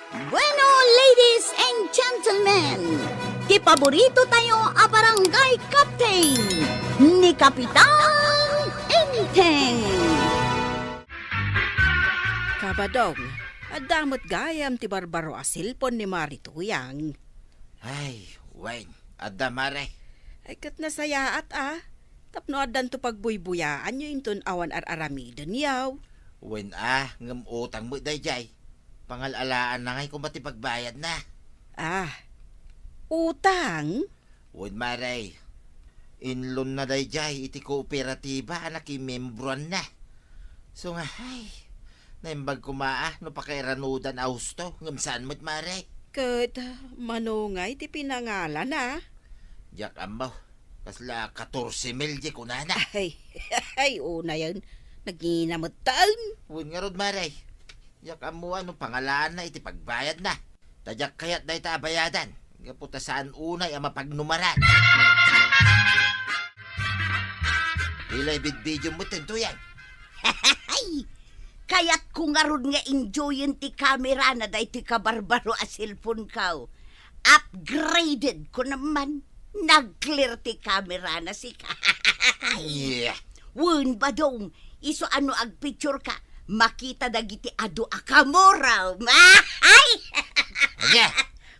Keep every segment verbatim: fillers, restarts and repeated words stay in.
Bueno, ladies and gentlemen, ti paborito tayo a barangay captain, ni Kapitan Enteng. Kabadong, adda met gayam ti barbaro a cellphone ni Mari Tuyang. Ay, wen, adda, Mare. Ay, ket nasayaat a. Tapno addanto pagbuybuyaanyo inton awan ar-aramidenyo. Wen a, ngem utang met daydiay. Pangal-alaanna ngay koma ti pagbayadna. Ah, utang? Wen, Mare. Inlonna daydiay iti kooperatiba a nakimembroanna. So nga, ay, naimbag koma a no pakairanudan a husto, ngem saan met, Mare. Ket mano ngay ti pinangalana? Diak ammo. Kasla katorse mil di kunana. Ay, ay, unayen. Nagina met taen. Wen ngarud, Mare. Diak ammo a no pangalaanna iti pagbayadna. Ta diak kayat dayta a bayadan. Gapu ta saan unay a mapagnumaran. Ilay bidbidiom met ten, Tuyang. Kayatko ngarud nga enjoyen ti kamerana daytoy kabarbaro a cellphone ko. Upgraded ko naman. Nag-clear ti kamerana, sika. Yeah. Wen, Badong, isu a no agpicture ka, makita dagiti adu a kamurom. Ay! Anya?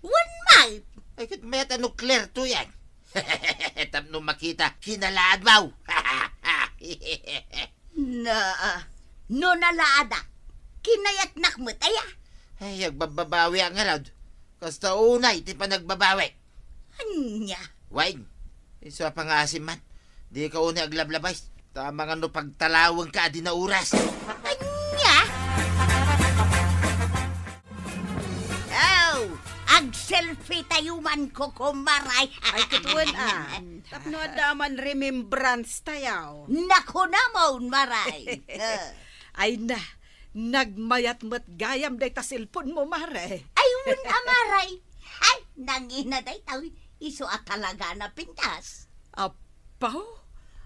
Wen, Mike. Ay, ket mayat a no clear, Tuyang. Tapno makita, kinalaadmaw. Na, no nalaadak, kinayatnak met aya? Ay, agbabbabawiak ngarud. Kasta unay ti panagbabawi. Anya? Wen, isu a pangaasim man. Dika unay aglablabay. Ta amangan no pagtalawengka a di nauras. Anya? Oh, ag-selfie tayo man, kukumaray. Ay, ket wen a. Tapno adda man remembrance tayo. Nakunamon, Maray. Eh. Ay na, nagmayat met gayam dayta cellphone mo, Mare. Ay, wen a, Maray. Ay, nangina dayta, isu a talaga napintas. Apo?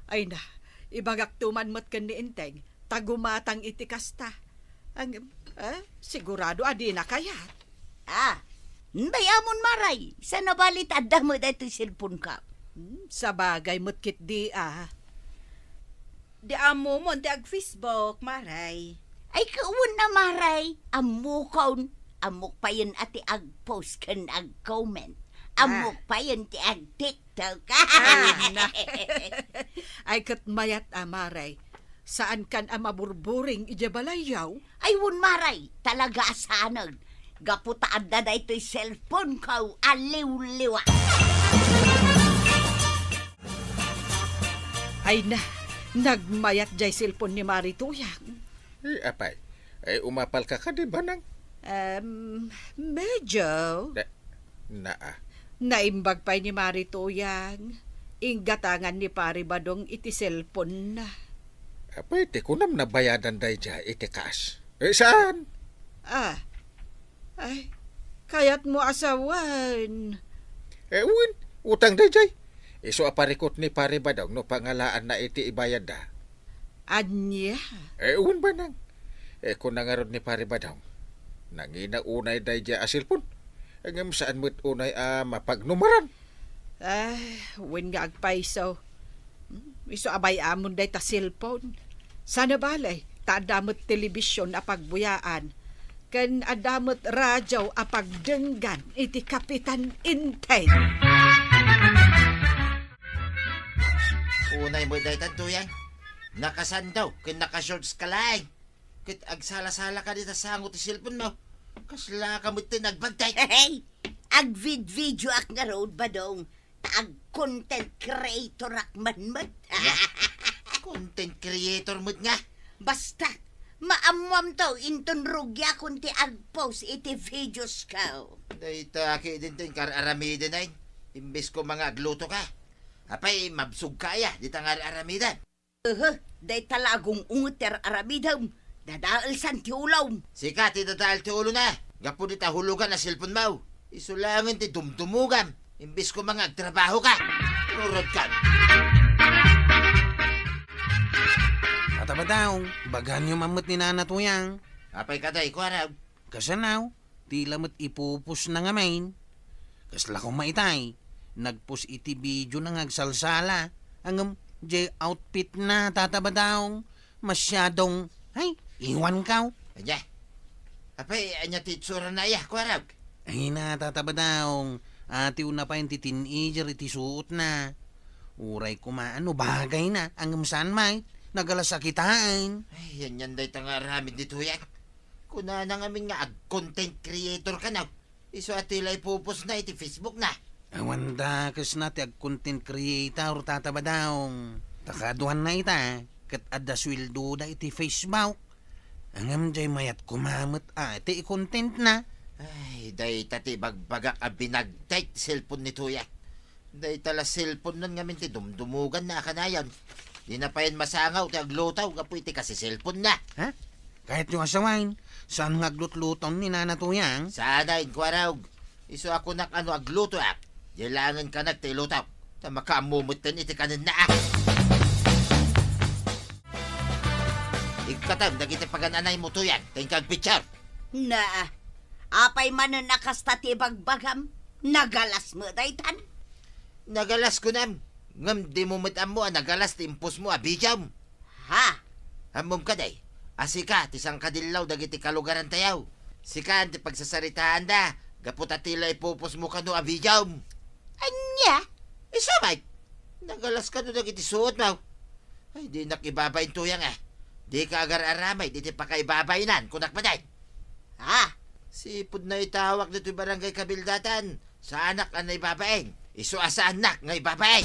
Ay na, ibagakto man met ken ni Enteng, ta gumatang iti kasta. Ang, eh, sigurado a dina kayat. Ah, bay-amon, Maray. Saan a bali ta adda met daytoy cellphone ka? Hmm, sabagay met ketdi a. Di ammomon ti ag-Facebook, Maray. Ay, kawan na, Maray. Ammokon. Ammok payen a ti ag-post ken ag-comment. Ah. Ammok payen ti ag-TikTok. Ah, na. Ay, ket mayat a, Maray. Saankan a maburburing idiay balayyo? Ay, wen, Maray, talaga a saanen. Gapu ta adda daytoy cellphone ko a liwliwa. Ay na, nagmayat jay cellphone ni Mari Tuyang. Eh, apay, ay, umapalka kadi, Banang? Em, medyo. Na, naa. Naimbag pay ni Mari Tuyang. Inggatangan ni Pari Badong iti cellphone na. Apay, ti kunam nabayadan daydiay iti cash? Eh, saan? Ah. Ay, kayatmo a sawen. Eh, wen, utang daydiay. Isu a parikut ni Pari Badong no pangalaanna iti ibayadda. Ania? Eh, wen, Banang. Eh, kuna ngarud ni Pari Badong, nangina unay daydiay a cellphone. Eh, ngem saan met unay a mapagnumaran. Eh, wen nga agpayso. Hmm, isu a bay-amon dayta cellphone. Saan a bale, ta adda met telebision a pagbuyaan. Ken adda met radio a pagdenggan iti Kapitan Enteng. Unay met daytan, Tuyang. Nakasando ken naka-shorts ka laeng. Ket agsala-sala ka dita sango ti cellphone mo. Kasla ka met ti nagbagtek. Hey! Agvid-videoak ngarud, Badong. Ta ag-content creatorak man met. Ania? Content creator met nga? Basta, maammoam to inton rugiakon ti ag-post iti videos ko. Dayta ketdin ti inkaar-aramiden ay, imbes koma nga agluto ka. Apay, mabsog ka aya, dita nga ar-aramiden. Uhu, dayta la agung-unget ti ar-aramidem. Dadaelsan ti ulom. Sika ti dadael ti ulona. Gapu dita hulugan a cellphone mo. Isu laengen ti dumdumugam. Imbes koma nga agtrabaho ka. Rurodkam. Tata Badong, ibaganyo man met ni Nana Tuyang. Apay kadi, kuarag? Kasano? Ti la met ipupusna ngamin. Kasla koma itay, nagpus iti videona nga agsalsala. Ngem, jay outfitna, Tata Badaong, masyadong, ay, iwankaw. Ania? Apay, ania ti itsurana aya, Kuarog? Ay na, Tata Badaong, atiwna pay ti teenager iti suotna. Uray koma no bagayna, ngem saan met, nagalas a kitaen. Ay, ania dayta nga aramid ni Tuyang. Kunana ngamin nga ag-content creator kano. Isu a ti la ipupusna iti Facebookna. Awan dakesna ti ag-content creator, Tata Badaong. Ta kaduanna ita, ket adda sueldoda iti Facebook. Ngem jay mayat koma met a ti i-contentna. Ay, dayta ti ibagbagak a binagtay ti cellphone ni Tuyang. Dayta la cellphone-na ngamin ti dumdumuganna a kanayon. Dina payen masangaw ti agluto gapu iti kasi cellphone-na. Ha? Kayatyo a sawen, saan nga aglutluton ni Nana Tuyang? Saan a, Kuarog. Isu a kunak a no aglutoak, jay laengen kanak ti iluto. Ta makaammo metten iti kanenna. Ikkatem dagiti pagan-anaymo, Tuyang, ta inka agpicture. Na, apay manen a kasta ti ibagbagam? Nagalas met daytan? Nagalas kunam, ngem dimo met ammo a nagalas ti impusmo a videom. Ha? Ammom kadi, a sika ti sangkadillaw dagiti kalugarantayo. Sika ti pagsasaritanda, gapu ta ti la ipupusmo kano a videom. Ania? Isu met, nagalas kano dagiti suotmo. Ay, dinak ibabain, Tuyang, a. Dika agar-aramid iti pakaibabainan, kunak met. Ha? Sipud naitawak ditoy barangay kabildatan, saanak a naibabain. Isu a saannak nga ibabain.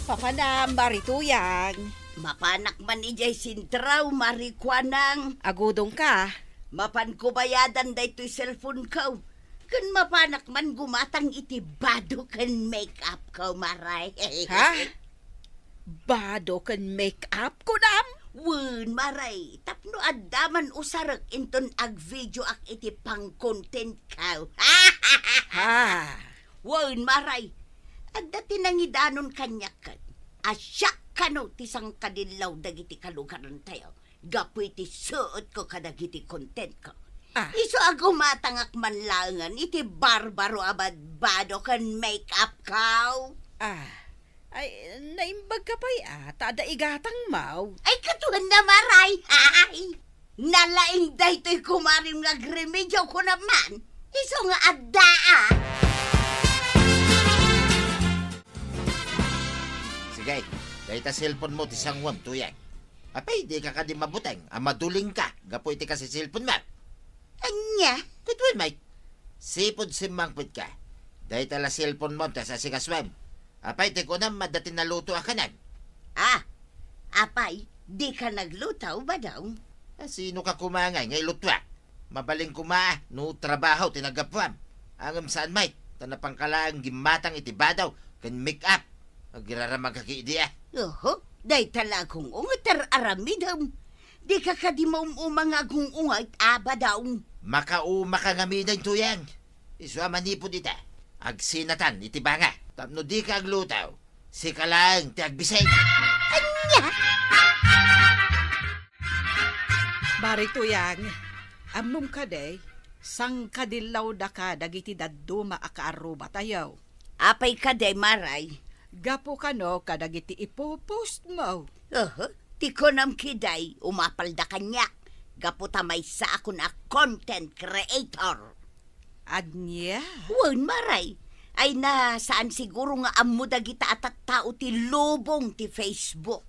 Papanam, Mari Tuyang. Mapanak man idiay sentraw, Mari Kuanang. Agudongka. Mapanko bayadan daytoy cellphone-ko. Ken mapanak man gumatang iti bado ken make-up-ko, Maray. Ha? Bado ken make-up, kunam? Wen, Maray, tapno adda man usarek inton ag-videoak iti pang-content-ko. Ha? Wen, Maray, adda ti nangidanon kaniak ket a siak kano ti sangkadillaw dagiti kalugarantayo. Gapu iti suotko kadagiti content-ko. Ah. Isu a gumatangak man laengen iti barbaro a badbado ken make-up-ko. Ah, ay, naimbag ka pay, ah, ta adda igatangmo. Ay, katuan na, Maray. Ay, nalaing daytoy kumarim nga agremedio ko naman. Isu nga adda, ah. Sige, dayta cellphone-mo ti sanguam, Tuyang. Apay, dika kadi mabuteng a madulingka gapu iti kasi cellphone-mo? Ania? Ket wen, Mike, sipud simmangpetka, dayta la cellphone-mo ti asikasoem. Apay, ti kunam, adda ti naluto a kanem? Ah, apay, dika nagluto, Badong? A, sinoka koma ngay nga ilutoak? Mabalin koma no trabaho ti naggapuam. Ngem saan met, ta napangka laeng gimmatang iti bado ken make-up. Agiraramagka idi, a. Oho, dayta la a gung-ungay ti ar-aramidem. Dika kadi maum-uma nga agung-ungay, a, Badong? Makaumaka ngamin, Tuyang. Isu a manipud ita, agsinatan iti banga. Tapno dika agluto, sika laeng ti agbisig. Ania? Mari Tuyang, ammom kadi, sangkadillawdaka dagiti dadduma a kaarrubatayo. Apay kadi, Maray? Gapu kano kadagiti ipo-postmo. Oho, ti kunam kadi, umapalda kaniak. Gapu ta maysaakon a content creator. Ania? Wen, Maray. Ay na, saan siguro nga ammo dagita a tattao ti lubong ti Facebook.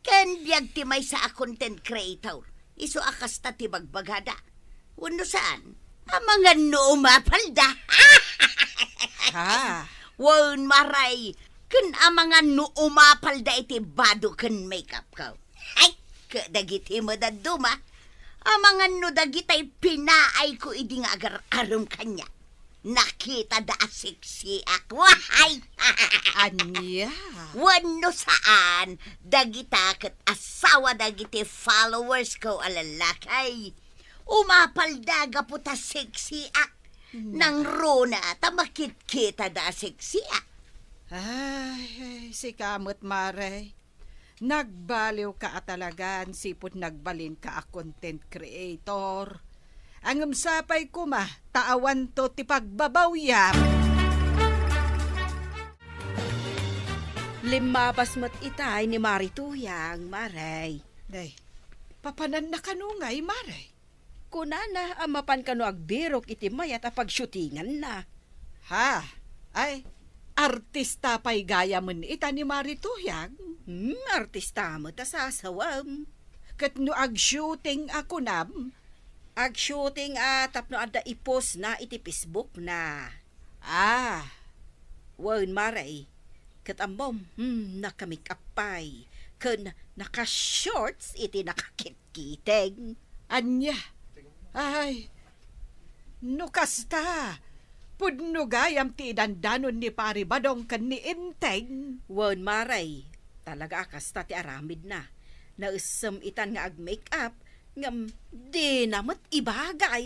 Ken biag ti maysa a content creator. Isu a kasta ti bagbagada. Wenno saan? Amangan no umapalda. Ha? Wen, Maray. Ken amangan no umapalda iti bado ken make-up-ko. Ay, ket dagiti met dadduma, amangan no dagitay pinaayko idi nga agar-arem kaniak. Nakitada a sexiak. Wahay! Ania? Wenno saan, dagita ket asawa dagiti followers-ko a lallaki. Umapalda gapu ta sexiak. Hmm. Nangruna ta makitkitada a sexiak. Ay, ay, sika met, Mare. Nagbaliwka a talagan, sipud nagbalinka a content creator. Ngem sapay koma ta awanto ti pagbabawyam. Limmabas met itay ni Mari Tuyang, Mari. Day, papananna kano ngay, Mari? Kunana a mapan kano agbirok iti mayat a pagshootinganna. Ha? Ay, artista pay gayamen ita ni Mari Tuyang? Hmm, artista met a sasawem. Ket no agshooting a kunam? Agshooting a tapno adda ipostna iti Facebookna. Ah. Wen, Mari. Ket ammom, hmm, naka-make up pay. Ken naka-shorts iti nakakit- Kiteng. Ania? Ay, no kasta, pudno gayam ti idandanon ni Pari Badong ken ni Enteng. Wen, Mari, talaga a kasta ti aramidna. Naessem itan nga ag-make-up, ngem dina met ibagay.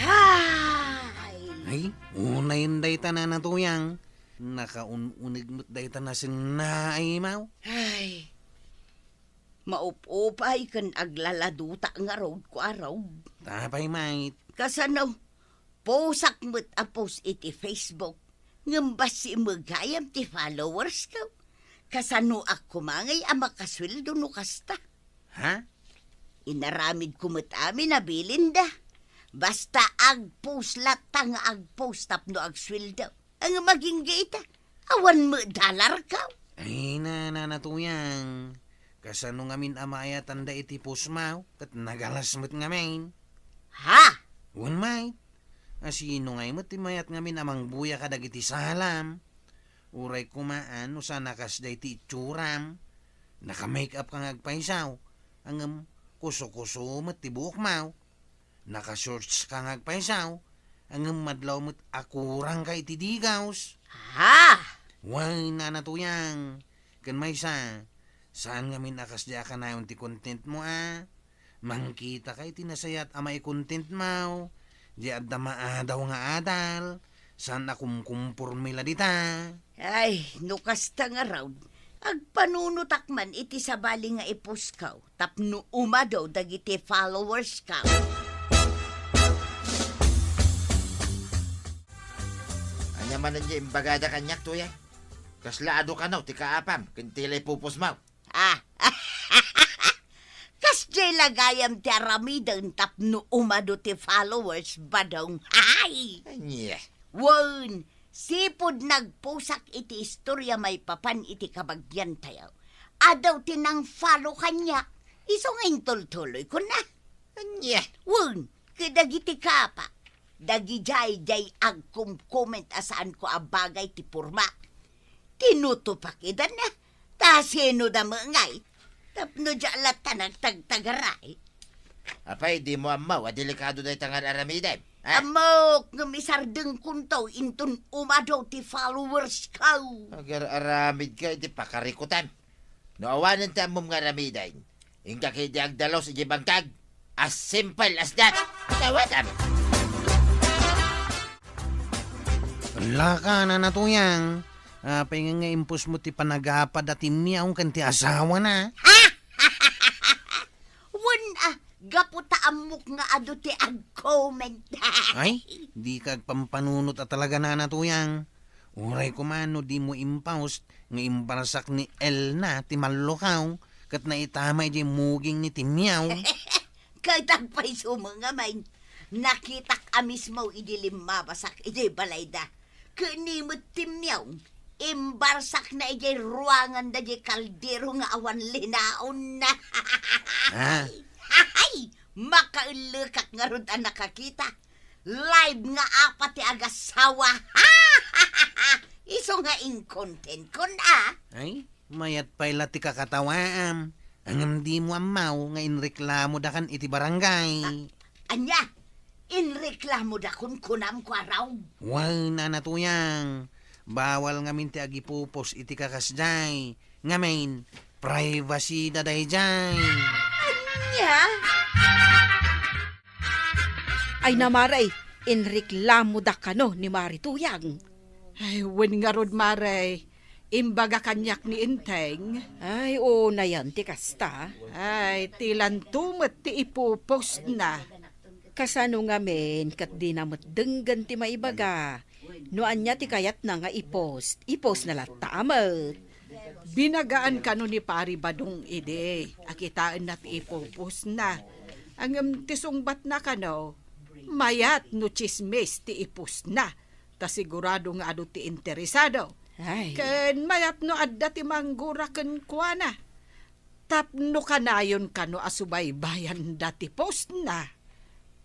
Hay! Ay, unayen dayta, Nana Tuyang. Nakaun-uneg met dayta nasenna a imaw. Ay, maup-upay ken aglaladuta ngarud, Kuarog. Apay met? Kasano? Pusak met a post iti Facebook, ngem bassit met gayam ti followers ko. Kasano a koma ngay a makasueldo no kasta? Ha? Inaramidko met amin a bilinda. Basta agpost latta nga agpost tapno agsueldo. Ngem agingga ita, awan met dollar ko. Ay, Nana Tuyang, kasano ngamin a maayatanda iti postmaw ket nagalas met ngamin? Ha? Wen met. A sino ngay met ti mayat ngamin a mangbuya kadagiti salam? Uray koma no saan a kasdiay ti itsuram. Naka-make up ka nga agpaysaw, ngem kuso-kuso met ti buokmaw. Naka-shorts ka nga agpaysaw, ngem madlaw met a kurang ka iti digaws. Ha? Wen, Nana Tuyang, ken maysa, saan ngamin a kasdiay a kanayon ti content mo a? Mangkita ka iti nasayaat a maikontent mo, di adda maadaw nga adal, saan a kumkumporme la dita. Ay, no kasta ngarud, agpanunotak man iti sabali nga i-post ko, tapno umadu dagiti followers ko. Ania manen ti imbagada kaniak, Tuyang? Kasla adu kano ti kaapam ken ti la i-post mo? Ah. Kasdiay la gayam ti aramiden tapno umadu ti followers, Badong. Hay! Ania? Wen, sipud nagposak iti istoria maipapan iti kabagiantayo, adu ti nang-follow kaniak, isu nga intultuloyko na. Ania? Wen, kadagiti kapa, dagidiay diay agkomkoment a saanko a bagay ti porma. Tinutupak idan, a. Ta sino da met ngay? Tapno diak latta nagtagtagaray. Apay, dimo ammo a delikado dayta nga aramidem, ha? Ammok, ngem isardengkonto inton umadu ti followers ko. Agar-aramid ka iti pakarikutam. No awanen ti ammom nga aramiden, inka ketdi agdalus idiay bangkag. As simple as that. Tawatam. Laka, Nana Tuyang. Apay nga, nga impostmo ti panagapad a timmiaw ken ti asawana? Wen, a, gapu ta ammok nga adu ti agcomment. Ay, dika agpampanunot a talaga, Nana Tuyang. Uray koma no dimo impost nga imbarsak ni Elna ti mallukaw ket naitama idiay muging ni Timmiaw. Ket agpayso met ngamin, nakitak a mismo idi limmabasak idiay balayda. Ket ni met Timmiaw, imbarsakna idiay ruanganda diay kaldero nga awan linaonna. Ah. Hay! Makaellekak ngarud a nakakita. Live nga apa ti agasawa. Isu nga in-content kon a. Ay, mayat pay la ti kakatawaam. Ngem dimo ammo nga inreklamodakan iti barangay. A-, ania? Inreklamodakon kunam, Kuarog? Wen, Nana Tuyang. Bawal ngamin ti agipupos iti kakasdiay. Ngamin, privacy da daydiay. Ania? Ay, Mari, inreklamoda kano ni Mari Tuyang. Ay, wen ngarud, Mare, imbaga kaniak ni Enteng. Ay, unayan ti kasta. Ay, ti lanto met ti ipupostna. Kasano ngamin ket dina met denggen ti maibaga? No ania ti kayatna nga i-post, i-postna latta met. Binagaan kano ni Pari Badong idi a kitaenna ti ipupostna. Ngem ti sungbatna kano, mayat no tsismis ti ipostna, ta sigurado nga adu ti interesado. Ay. Ken mayat no adda ti manggura kenkuana. Tapno kanayon kano a subaybayanda ti postna.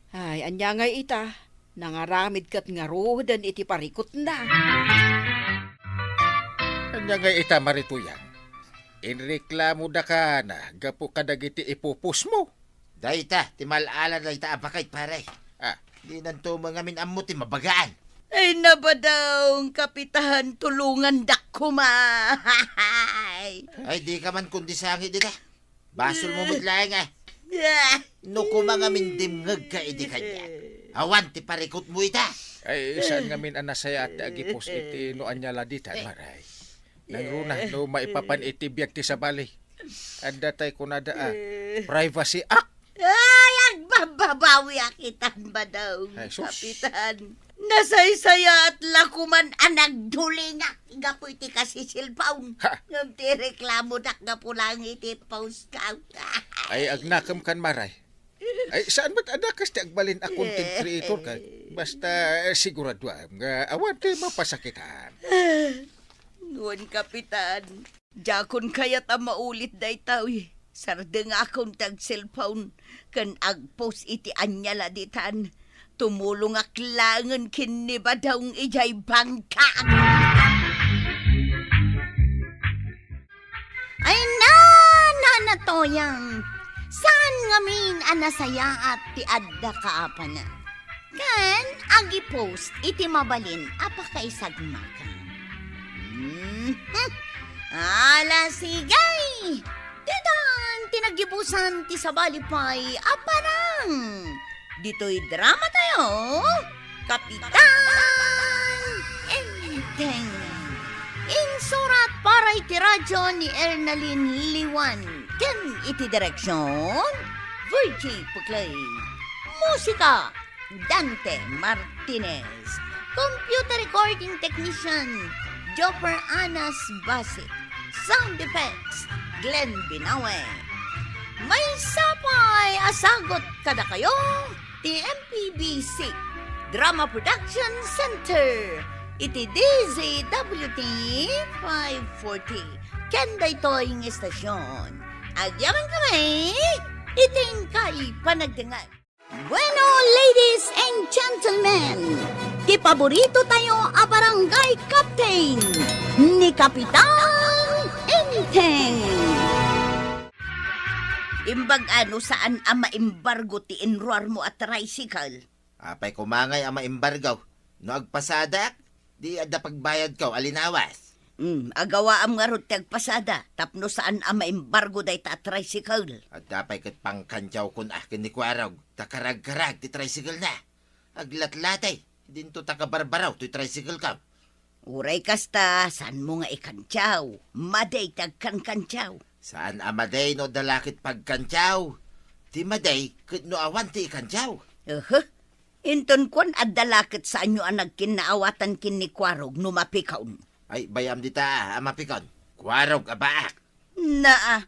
Ay, ania ngay ita? Nangaramid ket ngaruden iti parikutna. Ania ngay ita, Mare Tuyang? Inreklamodaka na gapu kadagiti ipupostmo? Dayta ti mal-ala dayta a baket, pare. Ah. Dinanto met ngamin ammo ti mabagaan. Ay, nabadaw, Kapitan, tulongandak koma. Ay, dika man kundi sangit dita. Basolmo met laeng, eh. Ah. No koma ngamin dimngegka idi kaniak, awan ti parikutmo ita. Ay, saan ngamin a nasayaat ti agi-post iti no ania la ditan, Mare. Nangruna no maipapan iti biag ti sabali. Adda tay kunada a Privacy Act. Ay, agbabbabawiak itan, Badong, Ay, sus. Kapitan. Nasaysayaat la koman a nagdulingak gapu iti kasisilpaon. Ha? Ngem ti reklamodak gapu lang iti post ka. Ay, agnakem kan, Mare. Ay, saan met a dakes ti agbalin a content creator ka? Basta, eh, siguraduam nga awan ti mapasakitan. Wen, Kapitan, diakon kayat a maulit daytoy. Sardengakon ti agselpon ken agpost iti ania la ditan. Tumulongak laengen ken ni Badong idiay bangka. Ay, na, Nana Toyang, saan ngamin a nasayaat ti adda kaapana ken agi-post iti mabalin a pakaisagmaka. Mhm. Ala, sige! Ditan ti naggibusan ti sabali pay a parang. Ditoy drama tayo, Kapitan Enteng. Insurat para iti radyo ni Ernalyn Liwan ken iti direksyon, Virgie Puclay. Musika, Dante Martinez. Computer recording technician, Jopper Anas Basic. Sound effects, Glenn Binawe. Maysa pay a sagut kadakayo ti M P B C Drama Production Center iti D Z W T five forty. Ken daytoy nga istasyon, agyamankami iti inkay panagdengngeg. Bueno, ladies and gentlemen, ti paborito tayo a barangay captain, ni Kapitan Enteng. Imbag-a no saan a maimbargo ti inruarmo a tricycle? Apay koma ngay a maimbargo? No agpasadak, di adda pagbayadko a linawas. Hmm, agawaam ngarud ti agpasada tapno saan a maimbargo dayta a tricycle. Adda pay ket pangkantiawkon a ken ni Kuarog, ta karagkarag ti tricycle na. Aglatlatay, dinto ta kabarbaraw toy tricycle ka. Uray kasta, saanmo nga ikantiaw? Madi ti agkankantiaw. Saan a madi no adda la ket pagkantiaw? Ti madi ket no awan ti ikantiaw. Aha. Inton kuan, adda la ket saanyo a nagkinnaawatan ken ni Kuarog no mapikaon. Ay, bayam dita a mapikaon. Kuarog a baak. Naa,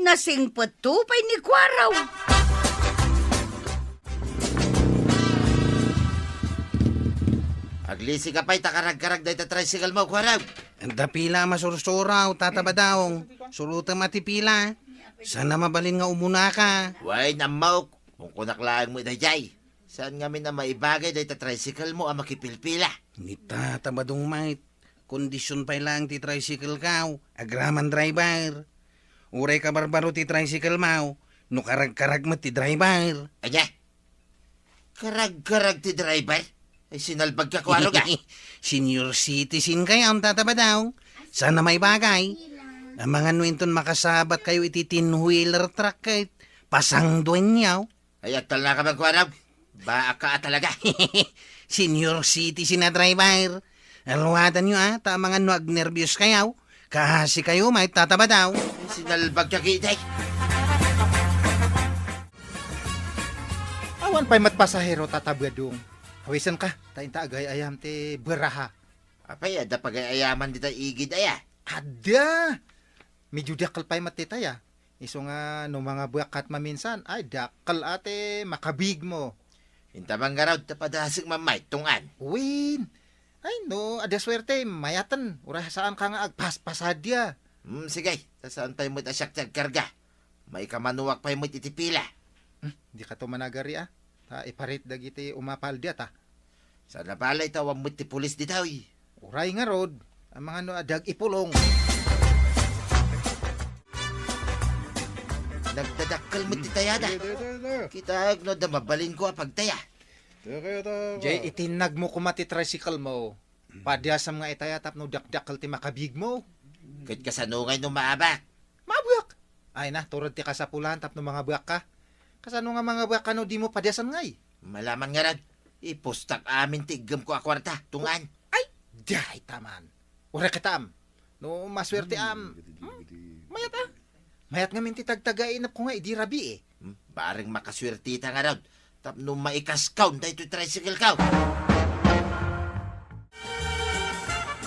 nasingpetto pay ni Kuarog. Aglisi ka pay ta karagkarag dayta tricycle mo, Kuarog. Adda pila a masursuraw, Tata Badong. Surotem a ti pila. Saan a mabalin nga umunaka. Way, nammok. Kunkunak laeng met daydiay. Saan ngamin a maibagay dayta tricycle mo a makipilpila? Ni Tata Badong met, kondision pay laeng ti tricycle kaw, agraman driver. Uray kabarbaro ti tricycle maw, no karagkarag met ti driver. Ania? Karagkarag ti driver? Ay, sinalbag ka, Kuarog, ah. Senior citizen kayo, Tata Badong. Saan a maibagay? Amangan no inton makasabat kayo iti ten-wheeler truck ket pasangduenyo. Ay, agtalna ka man, Kuarog. Baak ka a talaga. Senior citizen a driver. Aluadanyo, a, ta amangan no agnerbios kayo. Kaasi kayo, may tata Badaw. Sinalbag ka, Kitay. Awan pay met pasahero, tata Badong. Awisenka, ta inta agay-ayam ti beraha. Apay, adda pagay-ayaman dita igid aya? Adda! Medyo dakkel pay met ti taya. Isu nga no mangabuak ket maminsan, ay, dakkel a ti makabigmo. Inta man ngarud ta padasek man met, Tong-an. Wen. Ay, no, adda suerte, mayaten. Uray saanka nga agpaspasadia. Hmm, sige. Ta saan pay met a siak ti agkarga. Maikamanuak pay met iti pila. Hmm, dika to managari, a. Ta iparit dagiti umapal diata. Saan a balay ta awan met ti pulis ditoy. Uray ngarud, amangan no adda agipulong. Nagdadakkel met ti tayada. Kitaek no adda mabalinko a pagtaya. Jay, itinnagmo koma ti tricycle mo. Padiasam nga itaya tapno dakdakkel ti makabigmo. Ket kasano ngay no maabak? Maabak! Ay na, tured ti kasapulan tapno mangabuakka. Kasano nga mangabuakka no dimo padiasan ngay? Malaman ngarud, ipustak amin ti iggemko a kuarta, Tong-an. Ay, dayta man. Uray ket am. No masuerte am. Hmm, mayat a. Mayat ngamin ti tagtagainepko nga idi rabii. Hmm, bareng makasuerteta ngarud. Tapno maikaskaw daytoy tricycle ko.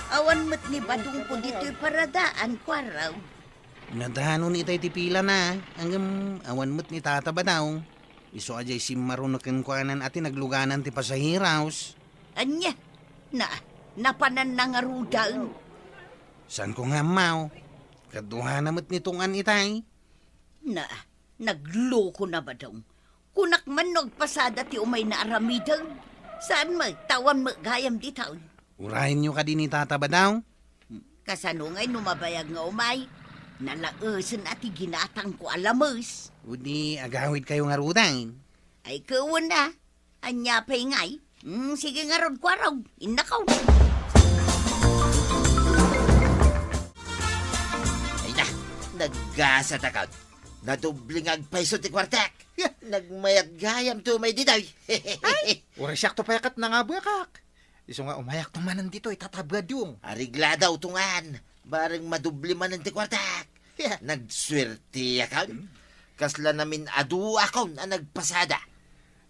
Awan met ni Badong ditoy paradaan, Kuarog. Nadanon itay ti pilana, ngem awan met ni Tata Badaw. Isu a jay simmaruno kenkuanan a ti nagluganan ti pasaheros. Ania? Na, napananna ngaruden. Saanko nga ammo. Kaduana met ni Tong-an itay. Na, nagloko na, Badong. Kunak man no agpasada ti umayna aramiden. Saan met, ta awan met gayam ditoy. Urayenyo kadi ni Tata Badaw? Kasano ngay no mabayag nga umay? Nalaesen a ti ginatangko a lames. Udi, agawidkayo ngaruden. Ay, ket wen a. Ania pay ngay? Hmm, sige ngarud, Kuarog. Innakaw. Ay na, naggasat akon. Nadubli nga agpayso ti kuartak. Yeah. Nagmayat gayam ti umay ditoy. Ay, uray siak to pay ket nangabuakak. Isu nga umayakto manen ditoy, Tata Badong. Aregladaw, Tong-an. Bareng madubli manen ti kuartak. Yeah. Nagsuerteakon. Hmm. Kasla namin-aduakon a nagpasada.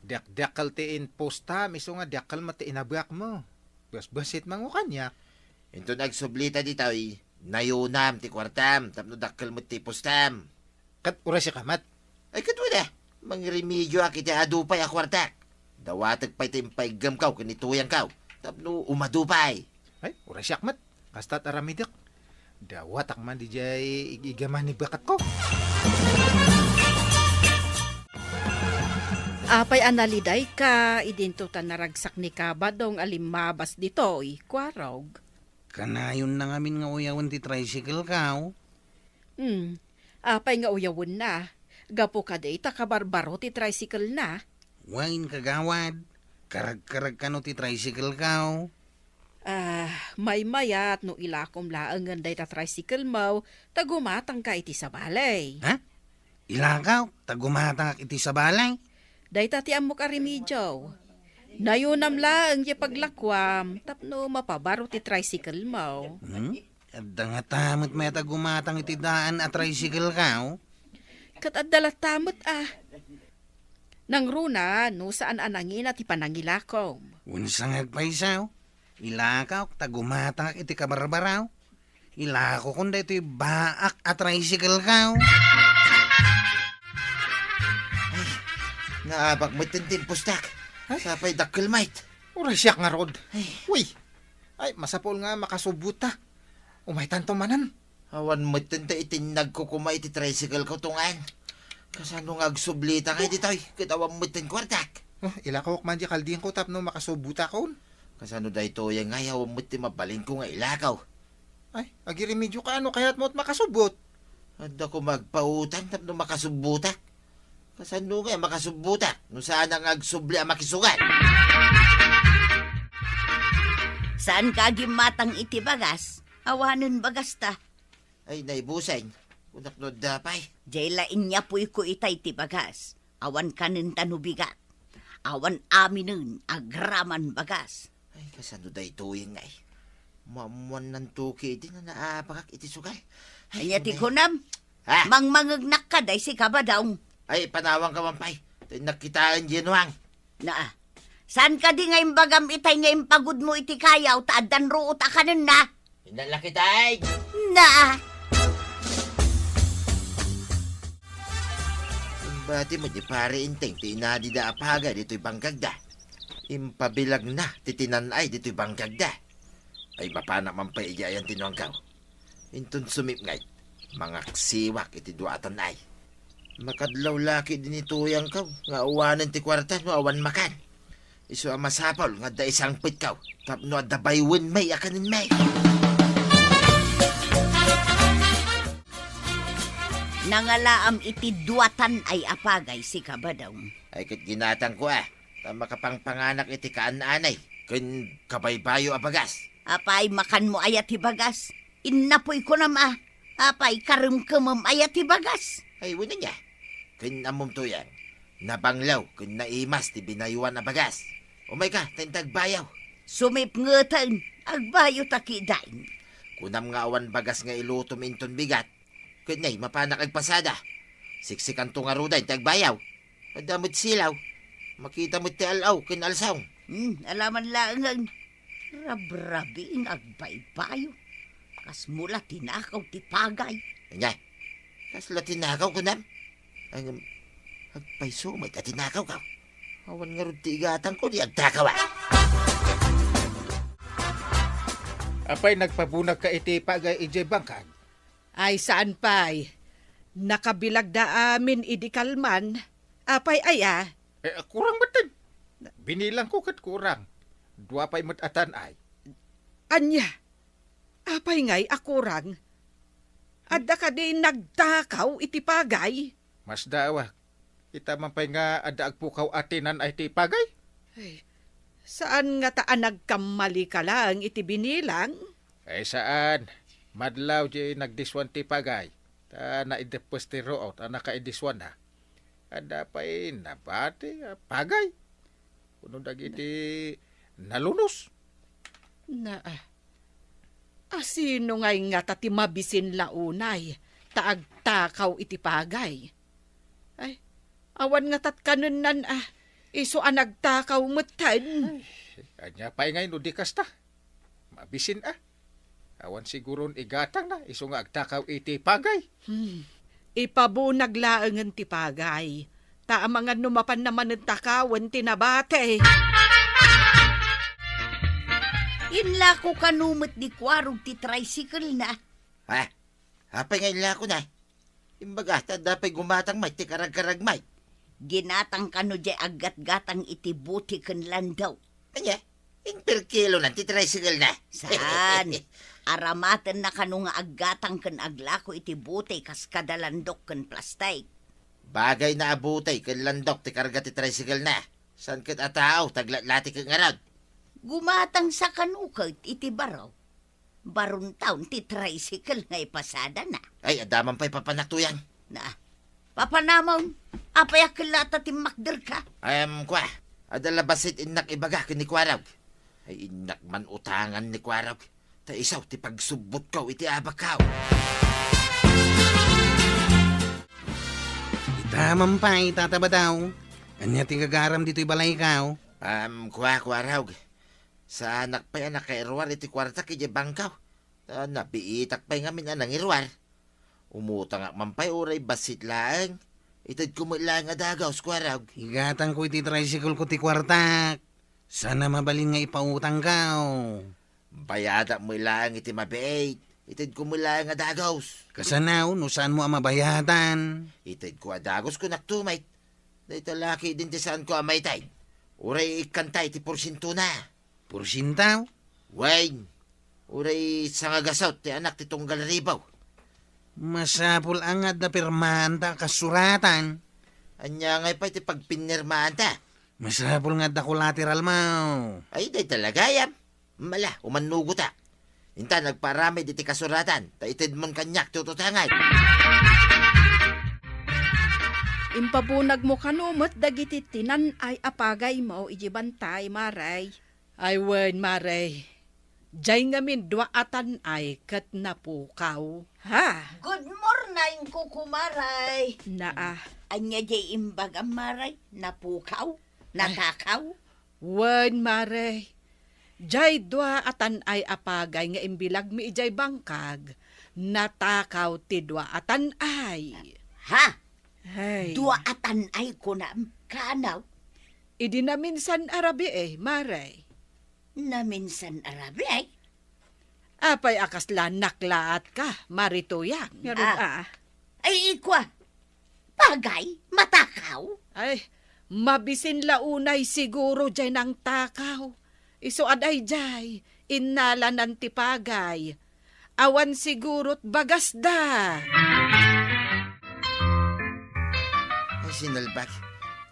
Dakdakkel ti impostam, isu nga dakkel met ti inabuakmo. Basbasit mango kaniak. Inton agsublita ditoy, nayonam ti kuartam tapno dakkel met ti impostam. Ket uray sika met? Ay, ket wen a, mangremedioak iti adu pay a kuartak. Dawatek pay ti impaiggemko ken ni tuyangko tapno umadu pay. Ay, uray siak met. Kasta't aramidek. Dawatak man didiay ig-igama ni baketko. Apay a nalidayka idinto ta naragsak ni Kabadong a limmabas ditoy, Kuarog? Kanayonna ngamin nga uyawen ti tricycle ko. Hmm. Apay nga uyawenna? Gapu kadi ta kabarbaro ti tricycle na? Wen, kagawad. Karagkarag kano ti tricycle ko. Ah, maymayat no ilakom laengen dayta tricycle mo, ta gumatangka iti sabali. Ha? Ilakok, ta gumatangak iti sabali? Dayta ti ammok a remedio. Nayonam laeng ti paglakuam tapno mapabaro ti tricycle mo. Hmm? Adda ngata met mayat a gumatang iti daan a tricycle ko? Ket adda latta met a. Nangruna no saan a nangina ti panangilakom. Wen, sangagpayso. Ilakok ta gumatangak iti kabarbaro. Ilakokon daytoy baak a tricycle ko. Ay, naabak met ti impostak. Ay. Sapay dakkel met. Uray siak ngarud. Ay. Uy. Ay, masapul nga makasubota. Umaytanto manen. Awan met ta itinnagko koma iti tricycle ko, Tong-an. Kasano nga agsublita ngay ditoy? Ket awan met ti kuartak. Oh, ilakok man di kaldingko tapno makasubotakon. Kasano daytoy ngay? Awan met ti mabalinko nga ilakaw. Ay, agiremedioka, no kayatmo met makasubot? Adda koma agpautang tapno makasubotak. Kasano nga makasubotak no saan nga agsubli a makisugat? Saanka a gimmatang iti bagas? Awanen bagasta. Ay, naibusen. Kunak no adda pay. Jay la inyapuyko itay ti bagas. Awan kanen ta no bigat. Awan aminen, agraman bagas. Ay, kasano daytoy ngay? Maammuannanto ketdi no naapagak iti sugal. Ay, ania ti kunam? Ha? Mangmangegnak kadi, sika, Badong? Ay, panawanka man pay. Tay nakitaen diay nuang. Naa. Saan kadi nga imbagam itay nga impagudmo iti kayaw ta addan ruot a kanenna? Inna la ketdi. Naa. Imbati met ni Pare Enteng ti inadida a pagay ditoy bangkagda. Impabilagna ti tinan-ay ditoy bangkagda. Ay, mapanak man pay idiay ayan ti nuangkaw. Inton sumipnget, mangaksiwak iti dua a tan-ay. Makadlaw la ketdi ni tuyangkaw nga awanen ti kuarta no awan makan. Isu a masapul nga adda isangpetkaw tapno adda baywenmi a kanenmi. Nangalaam iti dua tan-ay a pagay, sika, Badong? Ay, ket ginatangko a, ta makapangpanganak iti kaan-anay ken kabaybayo a bagas. Apay, makanmo aya ti bagas? Innapoy kunam a. Apay, karemkemem aya ti bagas? Ay, wen ania. Ken ammom, tuyang, nabanglaw ken naimas ti binayoan a bagas. Umayka, ta inta agbayaw. Sumipngeten, agbayo ta ketdin. Kunam nga awan bagas nga ilutom inton bigat. Ket nay, mapanak agpasada. Siksikanto ngaruden ti agbayaw. Adda met silaw. Makita met ti al-aw ken alsong. Hmm, alaman laengen. Rabrabi nga agbaybayo. Kasmo la tinakaw ti pagay. Ania? Kasla tinakaw, kunam? Ay, ngem, agpayso met a tinakawkaw. Awan ngarud ti igatangko di agtakaw, a. Apay, nagpabunagka iti pagay idiay bangkag? Ay, saan pay. Nakabilagda amin idi kalman. Apay aya? Eh, kurang metten. Binilangko ket kurang. Dua pay met a tan-ay. Ania? Apay ngay a kurang? Adda kadi nagtakaw iti pagay? Masdaawak. Ita man pay nga adda agpukaw a tinan-ay ti pagay? Ay, saan ngata a nagkammalika laeng iti binilang? Ay, saan. Madlaw di nagdiswan ti pagay. Ta naideppes ti ruot a nakaidiswanna. Adda pay nabati a pagay. Kuno dagiti nalunos. Naa. A sino ngay ngata ti mabisin la unay ta agtakaw iti pagay? Ay, awan ngatat kanennan a isu a nagtakaw metten. Ay, ania pay ngay no di kasta? Mabisin a. Awan siguron igatangna isu nga agtakaw iti pagay. Hmm. Ipabunag laengen ti pagay. Ta amangan no mapanna manen takawen ti nabati. Inlako kano met ni Kuarog ti tricycle-na. Ha? Apay nga inlakona? Imbaga, ta adda pay gumatang met ti karagkarag met. Ginatang kano diay aggatgatang iti bote ken landok. Ania? Imperkilonan ti tricycle-na? Saan? Aramatenna kano nga aggatang ken aglako iti bote kas kada landok ken plastik. Bagayna a bote ken landok ti karga ti tricycle-na. Saan ket a tao ti aglatlati ket ngarud? Gumatangsa kano ket iti baro. Baruntaon ti tricycle nga ipasadana. Ay, adda man pay papanak, tuyang. Na, papanamon, apay a kella ta timmakderka? Em, kua, adda la bassit innak ibaga ken ni Kuarog. Ay, innak man utangan ni Kuarog. Ta isu ti pagsubbotko iti abakko. Ita man pay, Tata Badaw. Ania ti gagaram ditoy balayko? Em, kua, Kuarog. Saanak pay a nakairuar iti kuartak idiay bangko. Ta nabiitak pay ngamin a nangiruar. Umutangak man pay uray bassit laeng. Itedko met laeng a dagus, Kuarog. Igatangko iti tricycle-ko ti kuartak. Saan a mabalin nga ipautangko. Bayadak met laeng iti mabiit. Itedko met laeng a dagus. Kasano no saanmo a mabayadan? Itedko a dagus, kunak met. Dayta la ketdin ti saanko a maited. Uray ikkanta iti porsientona. Porsiento? Wen, uray sangagasut ti anak ti tunggal ribu. Masapul a nga adda pirmaanta a kasuratan. Ania ngay pay ti pagpinirmaanta? Masapul nga adda collateral mo. Ay, dayta la gayam. Mala, umannugotak. Intan, agpaaramid iti kasuratan, ta itedmon kaniak ti ut-utangan. Impabunagmo kano met dagiti tinan-ay a pagaymo idiay bantay, Mare? Ay wen, Mare. Jay ngamin dua a tan-ay ket napukaw. Ha? Good morning, Kuko Maray. Naa. Ania jay imbagam, Maray? Napukaw? Ay. Natakaw? Wen, Maray. Jay dua a tan-ay a pagay nga imbilagmi idiay bangkag, natakaw ti dua a tan-ay. Ha? Ay. Dua a tan-ay kunam? Kaanaw? Idi naminsan a rabii, Maray. Naminsan a rabii? Apay a kasla naklaatka, Mari Tuyang? Ngarud, ah. Ah. Ay, ikua. Pagay, matakaw? Ay, mabisin la unay siguro jay nangtakaw. Isu a dayjay, innalanan ti pagay. Awan siguro't bagasda. Ay, sinalbag.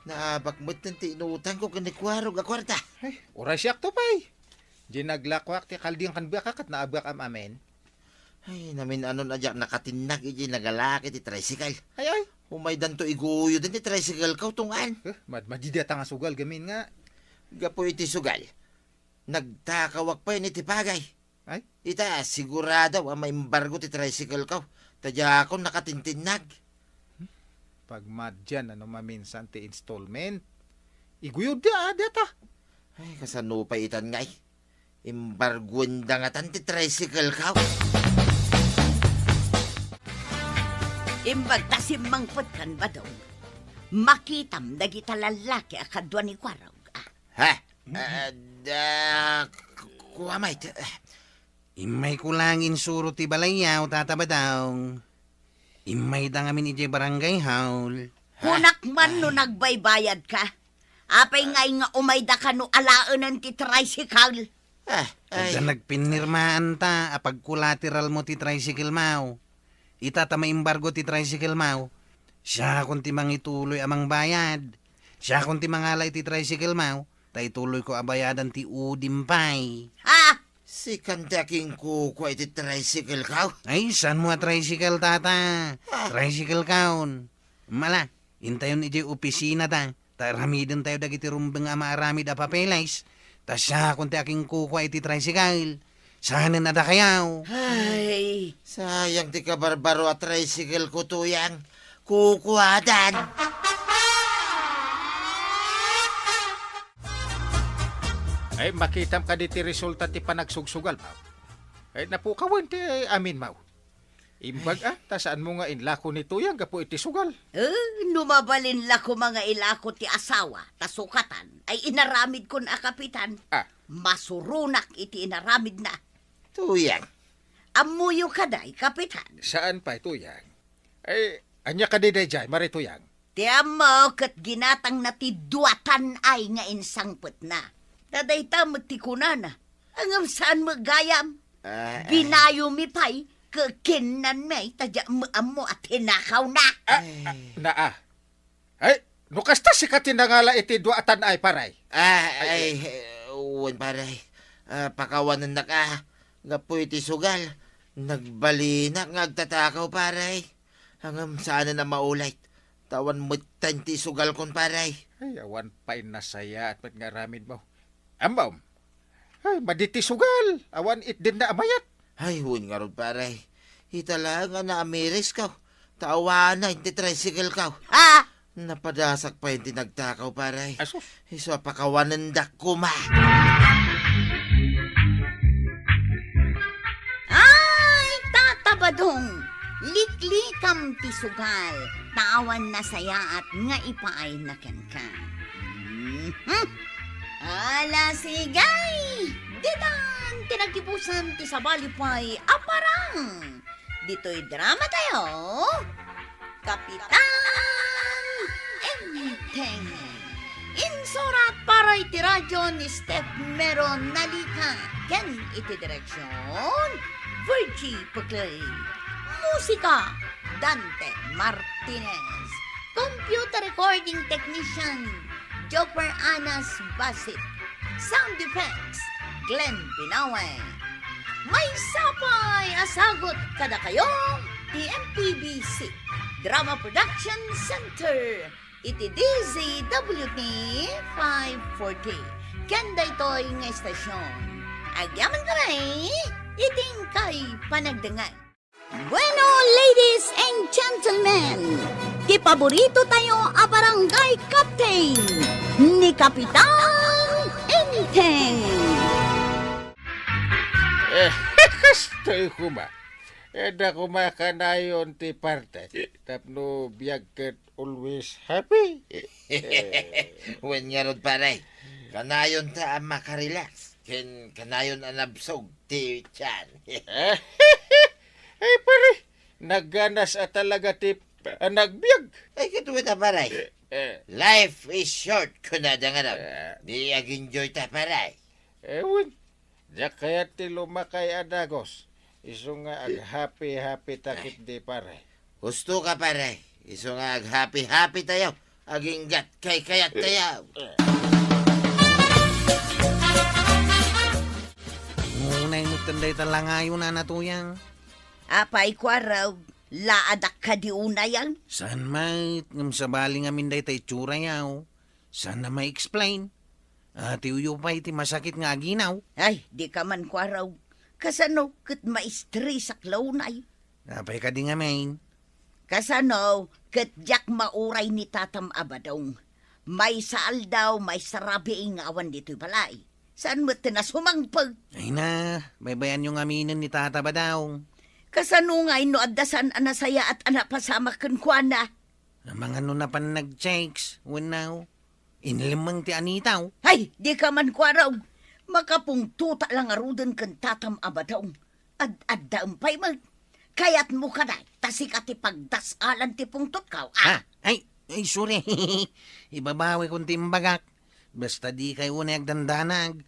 Naabak met ti inutangko ken ni Kuarog a kuarta. Ay, uray siakto pay. Di naglakuak ti kalding ken baka ket naabak am-amin. Ay, namin-anon a diak nakatinnag iti nagalak iti tricycle. Ay, ay. Umaydanto iguyod ti tricycle ko, tungan. Eh, madmadidi ta nga sugal gamin nga. Gapu iti sugal, nagtakawak pay iti pagay. Ay? Ita, sigurado a maimbargo ti tricycle ko. Ta diakon nakatintinnag. Pagmadian a no maminsan ti installment. Iguyod da, ah, data. Ay, kasano pay itan ngay? Imbarguen da ngatan ti tricycle ko. Imbag ta simmangpetkan, Badong. Makitam dagita lallaki a kadua ni Kuarog, ah. Ha? Ah, da, ku-, kua met. Immayko lang insuro ti balayyo, Tata Badong. Immayda ngamin idiay barangay hall. Kunak man no nagbaybayadka. Apay ngay nga umayda kano alaenen ti tricycle? Ah, ay. Adda nagpinirmaanta a pagkolateralmo ti tricycle mo. Ita ta maimbargo ti tricycle mo, siakon ti mangituloy a mangbayad. Siakon ti mangala iti tricycle mo, ta ituloyko a bayadan ti udim pay. Ah! Sikan ti akinkukua iti tricycle ko? Ay, saanmo a tricycle, Tata? Ah. Tricycle kaon. Mala, intayon idiay opisina ta, ta aramidentayo dagiti rumbeng a maaramid a papeles, ta siakon ti akinkukua iti tricycle. Saanen a dakayo. Ay. Sayang ti kabarbaro a tricycle ko, Tuyang. Kukuadan. Ay, makitam kadi ti resulta ti panagsugsugal, Maw? Ay, napukawen ti amin, Maw. Imbag, ah, ta saanmo nga inlako ni Tuyang gapu iti sugal? Eh, no mabalin la koma nga ilako ti asawa, ta sukatan, ay inaramidkon a kapitan. Ah. Masuronak iti inaramidna. Tuyang. Ammoyo kadi, kapitan? Saan pay, Tuyang? Ay, ania kadi daydiay, Mari Tuyang? Ti ammo ket ginatangna ti dua tan-ay nga insangpetna. Ta dayta met ti kunana, ngem saan met gayam. Ah, ah. Binayomi pay, ket kinnanmi, ta diak met ammo a tinakawna. Ah, ah, Ay. Naa. Ay, no kasta, sika ti nangala iti dua a tan-ay, pare. Ah, ay, ay, eh, wen, pare. Ah, pakawanennak, ah. Gapu iti sugal, nagbalinak nga agtatakaw, pare. Ngem saanen a maulit. Ta awan metten ti isugalkon, pare. Ay, awan pay nasayaat met nga aramidmo. Ammom? Ay, madi ti sugal. Awan itdenna a mayat. Ay, wen ngarud, pare. Ita laeng a naamirisko. Ta awanen ti tricycle ko. Ah! Napadasak pay ti nagtakaw, pare. Asus. Isu a pakawanendak koma. Ay, Tata Badong, liklikam ti sugal, ta awan nasayaat nga ipaayna kenka. Mhm. Ala, sige! Ditan ti naggibusan ti sabali pay a parang. Ditoy drama tayo, Kapitan Enteng. Insurat para iti radyo ni Steph Mero Nalica ken iti direksyon, Virgie Peclay. Musika, Dante Martinez. Computer recording technician, Joper Anas Basit. Sound effects, Glenn Binawe. Maysa pay a sagut kadakayo ti M P B C Drama Production Center iti D Z W T five forty. Ken daytoy nga estasion, Agyaman kami, iting kay panagdengag. Bueno, ladies and gentlemen, ti paborito tayo a barangay captain, ni Kapitan Enteng. Eh, kastoy koma. Eh, da koma kanayon ti parte. Tapno biag ket always happy. Wen ngarud, pare. Kanayon ta a makarelax. Ken kanayon a nabsog ti tiyan. Ay, pare, nagganas a talaga ti panagbiag. Ay, ket wen a, pare. Eh, eh. Life is short, kunada ngarud. Eh. Di ag-enjoy ta, pare. Eh, wen. Diak kayat ti lumakay a dagus. Isu nga aghappy-happy ta ketdi, pare. Husto ka, pare. Isu nga aghappy-happy tayo. Aginggat kay kayat tayo. Ngunay met dayta langayo, Nana Tuyang. Apay, Kuarog, laadak kadi unayan? Saan met, ngem sabali ngamin dayta itsurayo. Saan a ma-explain? Atiwyo pay ti masakit nga aginaw. Ay, di ka man, Kuarog. Kasano ket maistresak la unay? Apay kadi ngamin? Kasano ket diak mauray ni tatam a badong. Maysa aldaw, maysa rabii nga awan ditoy balay. Saan met ti nasumangpet? Ay na, baybayanyo ngaminen ni tata badong. Kasano ngay no adda saan a nasayaat a napasamak kenkuana? Amangan no napan nag-checks, wenno inlemmeng ti anitaw. Ay, di ka man, Kuarog. Makapungtota la ngaruden ken tatam a badong. Ad-addaem pay met. Kayatmo kadi ta sika ti pagdas-alan ti pungtotko, a? Ah, ay, ay, sorry. Ibabawikon ti imbagak. Basta dikay unay agdandanag.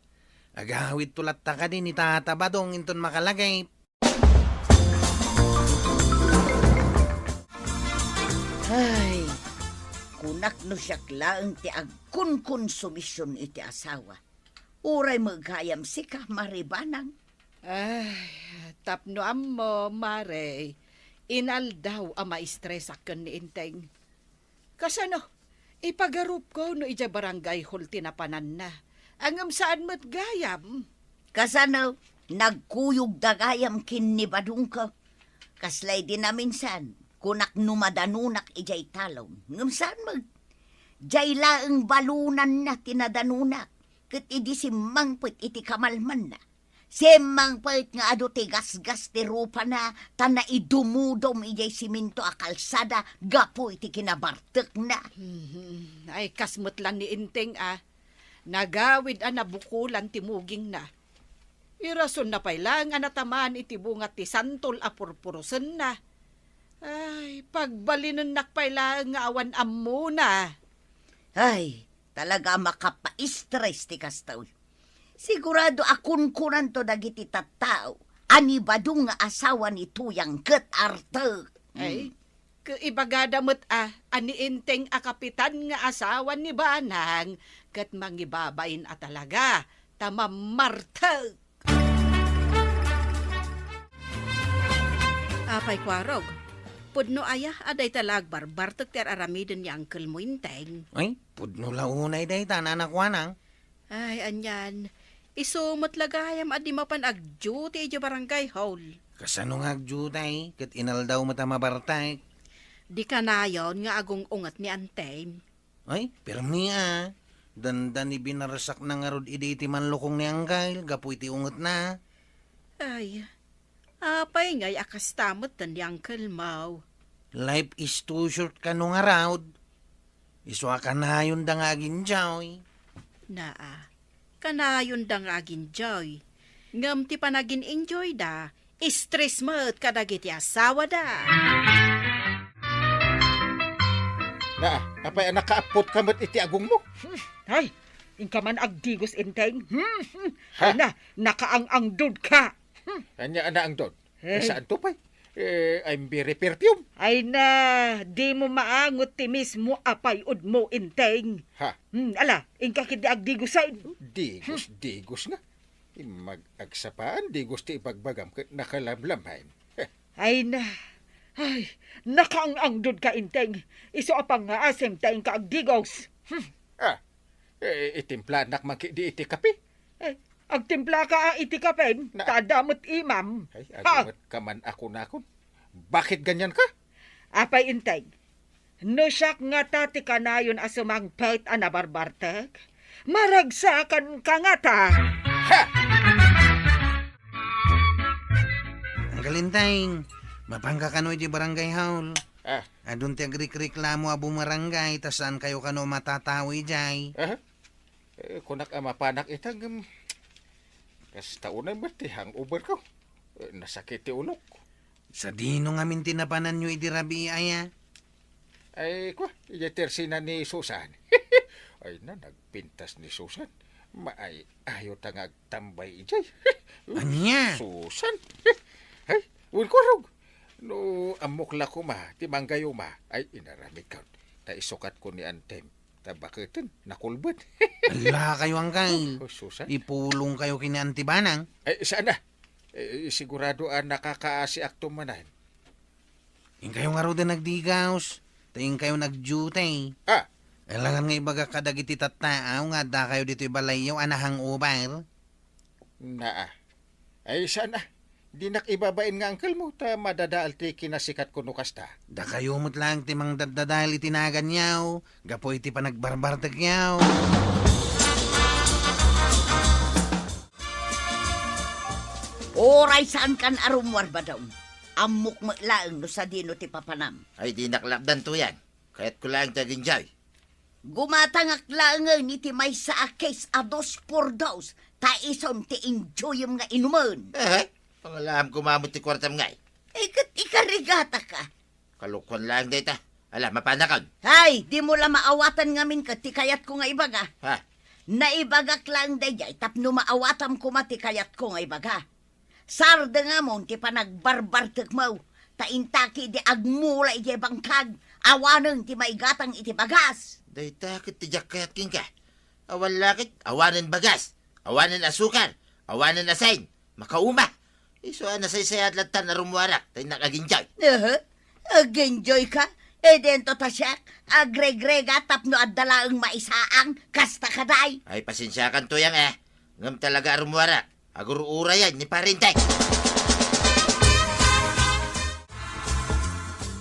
Agawidto latta kadi ni tata badong inton makalagip. Ay, kunak no siak laeng ti agkunkonsumision iti asawa. Uray met gayam sika, Mare Banang. Ay, tapno ammo, Mare, inaldaw a maistresak ken ni Enteng. Kasano? Ipagarupko no idiay barangay hall ti napananna. Ngem saan met gayam? Kasano? Nagkuyogda gayam ken ni badongko. Kasla idi naminsan, kunak no madanunak idiay talon. Ngem saan met? Diay laeng balonanna ti nadanunak, ket idi simmangpet iti kamalmanna, simmangpet nga adu ti gasgas ti rupana ta naidumudom idiay siminto a kalsada gapu iti kinabartekna. Mhm. Ay, kas met la ni Enteng, a. Nagawid a nabukolan ti mugingna. Irasonna pay laeng a natamaan iti bunga ti santol a purpurusenna. Ay, pagbalinennak pay laeng nga awan ammona. Ay, talaga a makapaistres ti kastoy. Sigurado a kunkunanto dagiti tattao a ni Badong nga asawa ni Tuyang ket artek. Ay, hmm. Ket ibagada met a, a ni Enteng a kapitan nga asawa ni Banang ket mangibabain a talaga ta mammartek. Apay, Kuarog, pudno aya a dayta la agbarbartek ti ar-aramiden ni Uncle mo, Enteng? Ay, pudno la unay dayta, Nana Kuanang. Ay, anian, isu met la gayam a di mapan agduty idiay barangay hall. Kasano nga agduty? Ket inaldaw met a mabartek. Di kanayon nga agung-unget ni Enteng. Ay, pirmi a. Dandani binarsakna ngarud idi iti manlukong ni Uncle gapu iti ungetna. Ay, apay ngay a kasta met ni Uncle mo? Life is too short kano ngarud. Isu a kanayonda nga ag-enjoy. Naa, kanayonda nga ag-enjoy. Ngem ti panagin-enjoyda, stress met kadagiti asawada. Naa, apay a nakaappotka met iti agungmo? Hmm, ay, inka man agdigos, Enteng. Hmm, hmm. Ha? Ay na, nakaang-angdodka. Hmm. Ania a naangdod? Eh. Saanto pay? Eh, I'm very perfume. Ay na, dimo maangot ti mismo a pay-odmo, Enteng. Ha? Hmm, ala, inka ketdi agdigosen. Digos, digos nga. Immag-, agsapaan, digos ti ibagbagam ket nakalamlamen. Heh. Ay na. Ay, nakaang-angdodka, Enteng. Isu a pangngaasim ta inka agdigos. Hmm. Ah, eh, itimplanak man ketdi iti kape. Eh, Agtimplaka a iti kapem, Na- ta adda met imam. Ay, Ha? Agumet ka man a kunakon. Bakit ganyan ka? Apay, Enteng, no siak ngata ti kanayon a sumangpet a nabarbartek, maragsakanka ngata. Ha! Uncle Enteng, mapanka kano iti barangay hall. Ah. Adun ti agrikriklamo a bumarangay, ta saankayo kano matatao idiay. Aha. Eh, kunak a mapanak ita, ngem kasta unay met ti hangover ko. Eh, nasakit ti ulok. Sadino ngamin ti napananyo idi rabii aya? Ay, kwa, iya tersina ni Susan. Ay na, nagpintas ni Susan. Maay-ayo ta nga agtambay idiay. Ania? Susan. Ay, wen kurog. No, ammok la koma, ti manggayuma. Ay, inaramid ka. Ta isukat ko ni Antem. Ta baketen, nakulbet. Ala kayo, Angkay. Oh, Susan. Ipulong kayo kini Auntie Banang. Ay, saan na? Eh, sigurado a nakakaasiak to manen. Inkayo ngaruden nagdigaus, ta inkayo nagdiutay. Ah. Kailangan nga ibagak kadagiti tattaaw nga adda kayo ditoy balayyo a nahangover. Naa. Ay, saan a? Dinak ibabain nga angkelmo, ta madadaal ti kinasikat ko no kasta. Dakayo met laeng ti mangdaddadael iti naganyo, gapu iti panagbarbartekyo. Uray saankan a rummuar, Badong. Ammok met laeng no sadino ti papanam. Ay, dinak lapdan, Tuyang. Kayatko laeng ti aginjay. Gumatangak laengen iti maysa a case a dos por dos, ta isun ti injuyem nga inumen. Eh, pangalaam koma met ti kuartam ngay. Eh, ket ikarigataka. Kalokuan laeng dayta. Ala, mapanakon. Ay, dimo la maawatan ngamin ket ti kayatko nga ibaga. Ha? Naibagak laeng daydiay tapno maawatam koma ti kayatko nga ibaga. Sardengamon ti panagbarbartekmo, ta intaki di agmula idiay bangkag, awanen ti maigatang iti bagas. Dayta ket ti diak kayat kenka. Awan la ket, awanen bagas, awanen asukar, awanen asin, makauma. Isu a nasaysayaat lattan a rummuarak, ta innak aginjay. Aha, aginjay ka? E dento ta siak, agregrega tapno adda laeng maisaang, kasta kaday. Ay, pasensiakan, Tuyang, eh. Ngem talaga a rummuarak. Agur-urayan ni Pare Enteng.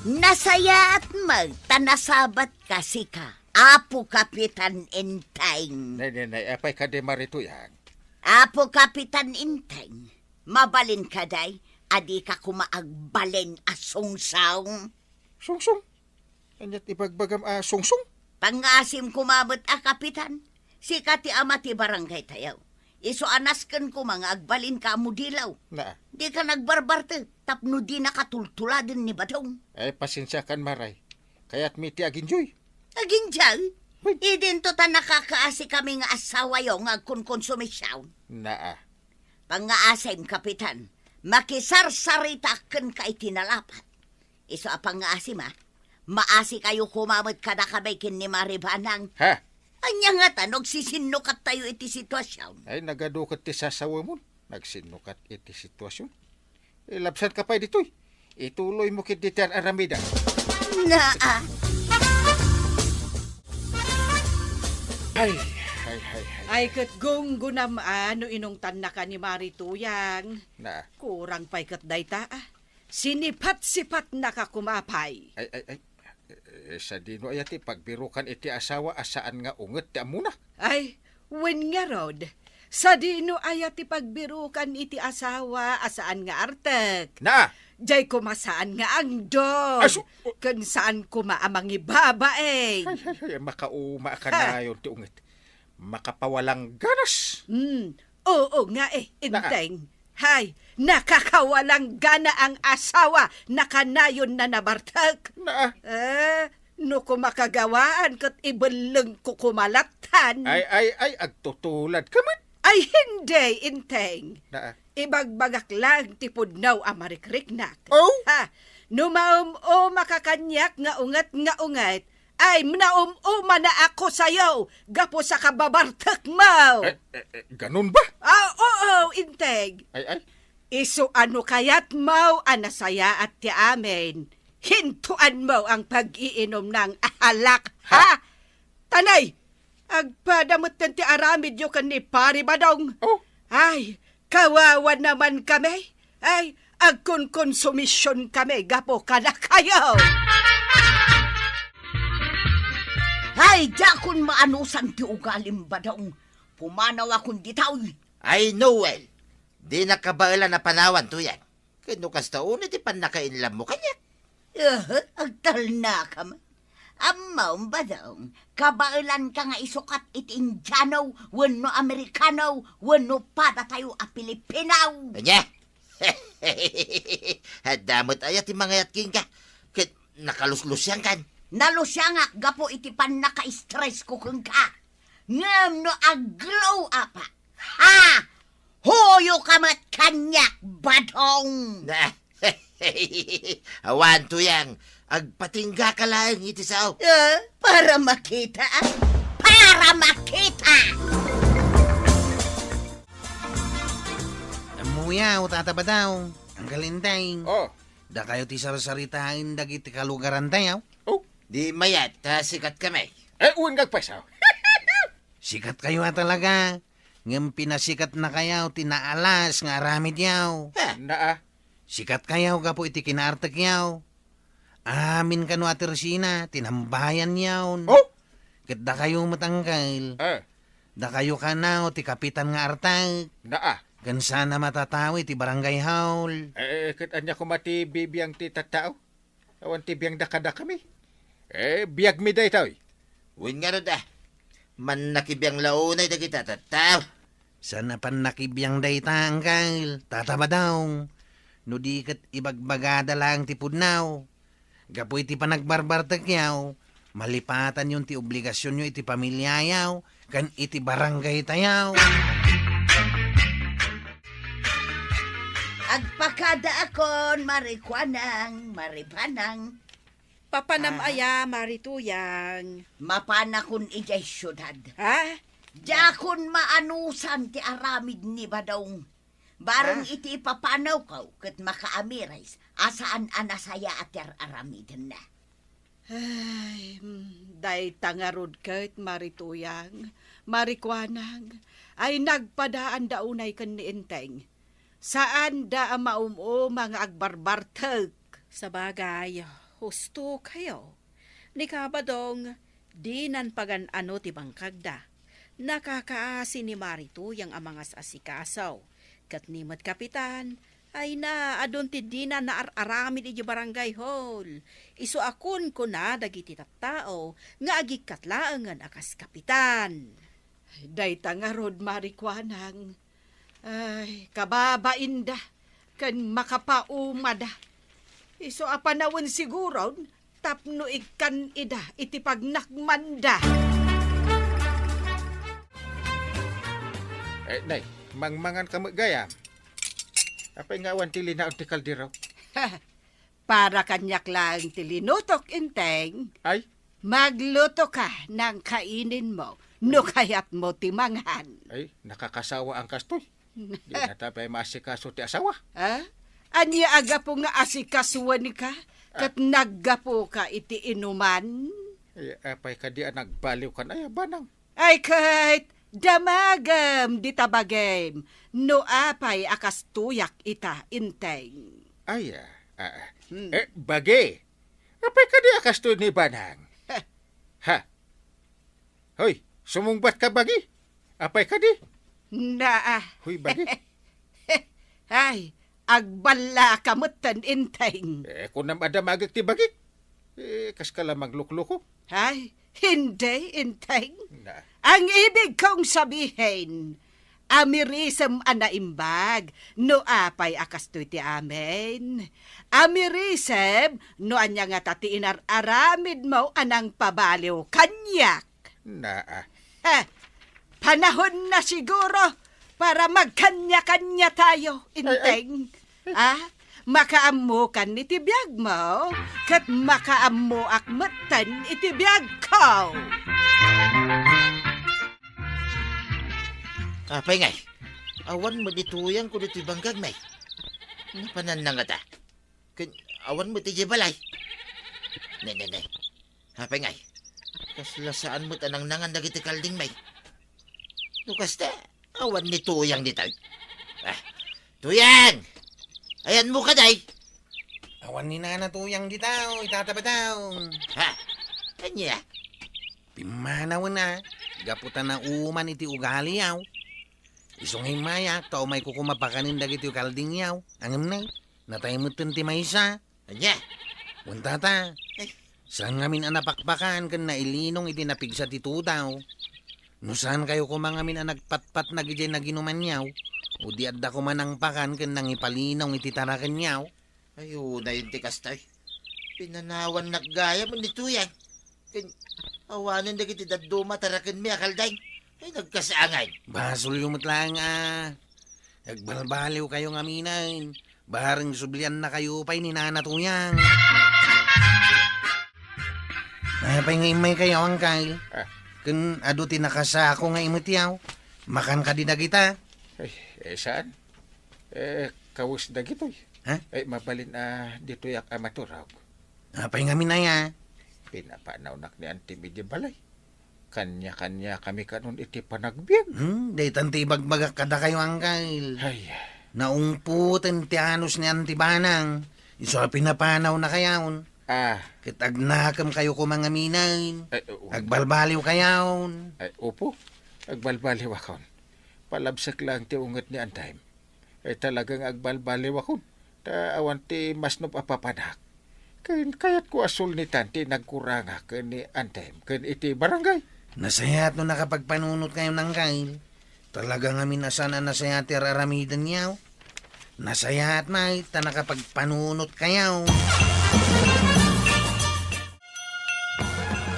Nasayaat met ta nasabat ka sika, Apo Kapitan Enteng. Nay, nay, nay, apay kadi Mari Tuyang? Apo Kapitan Enteng, mabalin kadi a dika koma agbalin a sungsong? Sungsong? Ania't ibagbagam a sungsong? Pangngaasim koma met a kapitan. Sika ti ama ti barangay tayo. Isu a nasken koma nga agbalin ka a mudilaw. Naa. Dika nagbarbartek tapno dinaka tultuladen ni Badong. Ay, pasensiakan, Maray. Kayatmi ti aginjay. Aginjay? Hoy. Idinto ta nakakaasi kami nga asawayo nga agkonkonsumision. Naa. Pangngaasim, kapitan. Makisarsarita kenka iti nalapat. Isu a pangngaasim, a. Maasikayo koma met kadakami ken ni Mari Banang. Ha? Ania ngata no agsisinnukattayo iti situasion? Ay, nagadu ket ti sasawemon. Nagsinnukat iti situasion. Ilabsanka pay ditoy. Ituloymo ket ditoy ar-aramidem. Naa. Ay, ay, ay, ay. Ay, ket gunggunam a no inungtannaka ni Mari Tuyang. Naa. Kurang pay ket dayta, a. Sinipat-sipatnaka koma pay. Ay, ay, ay. Eh, sadino aya ti pagbirukan iti asawa a saan nga unget ti ammona? Ay, wen ngarud, sadino aya ti pagbirukan iti asawa a saan nga artek? Naa! Jay koma saan nga angdod. Asu-, ken saan koma a mangibabain. Ay, ay, ay, makauma a kanayon ti unget. Makapawalangganas. Hmm. Oo nga, eh, Naa. Enteng. Hay, nakakawalanggana ang asawa na kanayon na nabartek. Naa. Eh, no kumakagawaan ket ibellengko koma lattan. Ay, ay, ay, agtutuladka met. Ay, hindi, Enteng. Naa. Ibagbagak lang ti pudno a marikriknak. Oh? Ha, no maum-umaka kaniak nga unget nga unget, ay, naum-umana ako sayo, gapu sa kababartekmo. Eh, eh, eh, ganun ba? Ah, oo, Enteng. Ay, ay. Isu a no kayatmo a nasayaat ti amin, hintuanmo ang pag-iinom ng alak, ha? Ha? Tanay, agpada metten ti aramidyo ken ni Pari Badong. Oh. Ay, kawawa naman kami. Ay, agkonkonsumision kami gapu kadakayo. Ay, diakon maanusan ti ugalim, Badong. Pumanawakon ditoy. Ay, Noel, dinak kabaelan a panawan, Tuyang. Ket no kasta, unay ti pannakainlammo kaniak. Aha, agtalnakam. Ammom, Badong, kabaelanka nga isukat iti Indiano wenno Amerikano wenno padatayo a Pilipino. Ania? Adda met aya ti mangayat kenka, ket nakaluslusiangkan. Nalusiangak gapu iti pannaka-stress ko kenka. Ngem no ag-glow up, ha? Huyo ka met kaniak, Badong! Awan, Tuyang, agpatingga ka laeng iti sao. Ah, para makita, ah. Para makita! Ammoyo, Tata Badong, Anggal Enteng. Oh. Dakayo ti sarsaritaen dagiti kalugarantayo. Oh. Di mayat ta sikat kami. Eh, wen nga agpayso. Sikatkayo a talaga. Ngem pinasikatnakayo ti naalas nga aramidyo. Ha? Naa. Sikatkayo gapu iti kinaartekyo. Amin kano a Teresina, tinambayanyon. Oh? Ket dakayo met, Angkel. Ah. Dakayo kano ti kapitan nga artek. Naa. Ken saan a matatawi ti barangay hall. Eh, ket ania koma ti bibiang ti tattao? Awan ti biangda kadakami. Eh, biagmi daytoy. Wen ngarud a, mannakibiang la unay dagita tattao. Saan a pannakibiang dayta, Angkel, Tata Badong. No di ket ibagbagada laeng ti pudno. Gapu iti panagbarbartekyo, malipatanyon ti obligasionyo iti pamiliayo ken iti barangaytayo. Agpakadaakon, Mari Kuanang, Mari Panang. Papanam Ah. aya, Mari Tuyang? Mapanakon idiay siudad. Ha? Diakon maanusan ti aramid ni Badong. Bareng Ah. iti ipapanawko ket makaamiris a saan a nasayaat ti ar-aramidenna. Ay, mm, dayta ngarud ket, Mari Tuyang, Mari Kuanang, ay nagpadaanda unay ken ni Enteng. Saanda a maum-uma nga agbarbartek. Sabagay, husto kayo. Ni Kabadong, dinan pagan-ano ti bangkagda. Nakakaasi ni Mari Tuyang a mangas-asikaso. Ket ni met Kapitan, ay na, adun ti dina naar-aramid iti barangay hall. Isu a kunkuna dagiti tattao nga agikkat laengen a kas kapitan. Dayta ngarud, Mari Kuanang. Ay, kababainda ken makapaumada. Isu a panawen siguron tapno ikkan ida iti pagnakmanda. Eh, nay, mangmangan ka met gayam. Apay nga awan ti linaon ti kaldero? Para kaniak laeng ti linutok, Enteng. Ay? Magluto ka nang kaininmo no kayatmo ti mangan. Ay, nakakasawa ang kastoy. Di na ta pay maasikaso ti asawa. Ah? Ania a gapu nga asikasuan ka ket Ah. naggapu ka iti inuman? Ay, apay kadi a nagbaliw kan aya, Banang? Ay, ket damagem dita bagim no apay a kastoyak ita, Enteng. Ay, ah, ah. Hmm. Eh, bagi. Apay kadi a kastoy ni Banang? Heh. Ha? Hoy, sumungbat ka, bagi? Apay kadi? Naa. Hoy, bagi. Ay, agballa ka metten, Enteng. Eh, kunam a damagek ti bagik. Eh, kas ka la manglukloko. Ay, hindi, Enteng. Na. Ang ibig kong sabihin, amirisem a naimbag no apay a kastoy ti amin. Amirisem no ania ngata ti inar-aramidmo a nangpabaliw kaniak. Naa. Eh, panahon na siguro para magkanya-kanya tayo, Ay, ay. Enteng. Ah, makaammokan iti biagmo, ket makaammoak metten iti biagko. Apay ngay, awan met ni Tuyang kuno ti bangkag, may. Napananna ngata. Ken awan met idiay balay. Ne, ne, ne. Apay ngay, kasla saan met a nangnangan dagiti kalding, may. No kasta, Awan ni Tuyang ditoy. Ah, Tuyang! Ayanmo kadi? Awan ni Nana Tuyang ditoy, Tata Badong. Ha? Ania? Pimmanawen a, gapu ta nauman iti ugaliyo. Isu nga immay a, ta umayko koma pakanen dagiti kaldingyo. Ngem nay, natay metten ti maysa. Ania? Wen, Tata. Ay. Saan ngamin a napakpakan ken nailinong iti napigsa ti tudaw. No saankayo koma ngamin a nagpatpatnag idiay naginumanyo, o di adda koma nangpakan ken nangipalinong iti tarakenyo. Ay, unayen ti kastoy. Pinanawannak gayam ni Tuyang. Ken awanen dagiti dadduma a tarakenmi a kalding. Ay, nagkasaangan. Basolyo met laeng a agbalbaliwkayo ngaminen. Bareng subliannakayo pay ni Nana Tuyang. Apay nga immaykayo, Angkal? Ah. Ken adu ti nakasako nga imetyo. Makan kadi dagita? Ay, eh, saan? Eh, kawes dagitoy. Ha? Eh, mabalin a ditoyak a maturog. Apay ngamin aya? Pinapanawnak ni Auntie Midi balay. Kanya-kanya kami kanon iti panagbiag. Hmm, daytan ti ibagbagak kadakayo, Angkal. Ay. Naungpoten ti anus ni Auntie Banang. Isu a pinapanawnakayon. Ah. Ket agnakemkayo koma ngaminen. Ay, oo. Agbalbaliwkayon. Ay, opo. Agbalbaliwakon. Palabsek laeng ti unget ni Antayem. Ay, talaga nga agbalbaliwakon. Ta awan ti masnop a papanak. Ken kayatko a sulnitan ti nagkurangak ken ni Antayem ken iti barangay. Nasayaat no nakapagpanunotkayo, Angkal. Talaga ngamin a saan a nasayaat ti ar-aramidenyo. Nasayaat met ta nakapagpanunotkayo.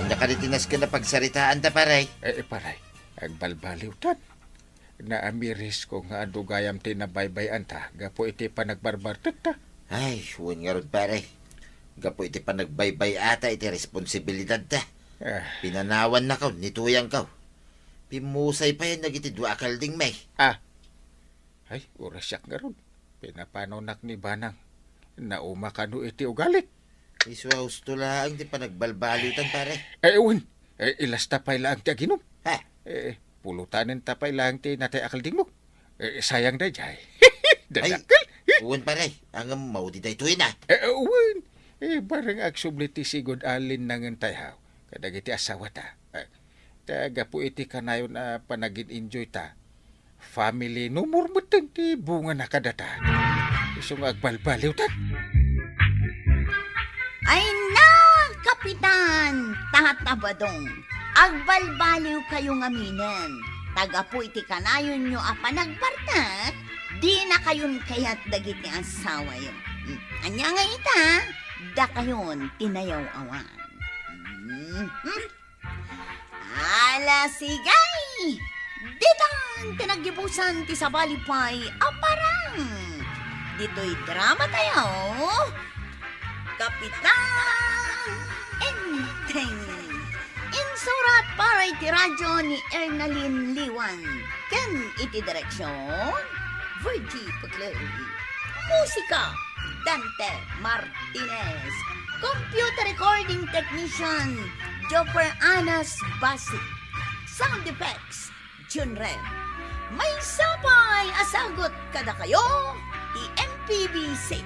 Ania kadi ti nasken a pagsaritaanta, pare? Eh, eh, pare, agbalbaliwtan. Naamirisko nga adu gayam ti nabaybay-anta gapu iti panagbarbartekta. Ay, wen ngarud, pare. Gapu iti panagbaybay-ata iti responsibilidadta. Ah. Pinanawannakaw ni Tuyangkaw. Pimmusay payen dagiti dua a kaldingmi. Ah. Ay, urasiak ngarud. Pinapanawnak ni Banang. Nauma kano iti ugalit. Isu a husto laeng ti panagbalbaliwtan, pare. Eh, wen. Eh, ilasta pay laeng ti aginum. Ha? Eh, pulutanenta pay laeng ti natay a kaldingmo. Eh, sayang daydiay. Ay, dadakkel. Wen, pare. Ngem maudi daytoy na. Eh, eh, wen. Eh, bareng agsubli ti sigud a linnangentayo kadagiti asawata. Eh, ta gapu iti kanayon a panagin-enjoyta, family no more metten ti bungana kadata. Isu nga agbalbaliwtan. Ay na, Kapitan, Tata Badong, agbalbaliwkayo ngaminen. Ta gapu iti kanayonyo a panagbartek, dinakayon kayat dagiti asawayo. Hmm, ania nga ita, dakayon ti nayaw-awan. Hmm, hmm. Ala, sige! Ditan ti naggibusan ti sabali pay a parang ditoy drama tayo, Kapitan Enteng. Insurat para iti radyo ni Ernalyn Liwan ken iti direksyon, Virgie Peclay. Musika, Dante Martinez. Computer recording technician, Joffer Anas Basi. Sound effects, Junren. Maysa pay a sagut kadakayo ti M P B C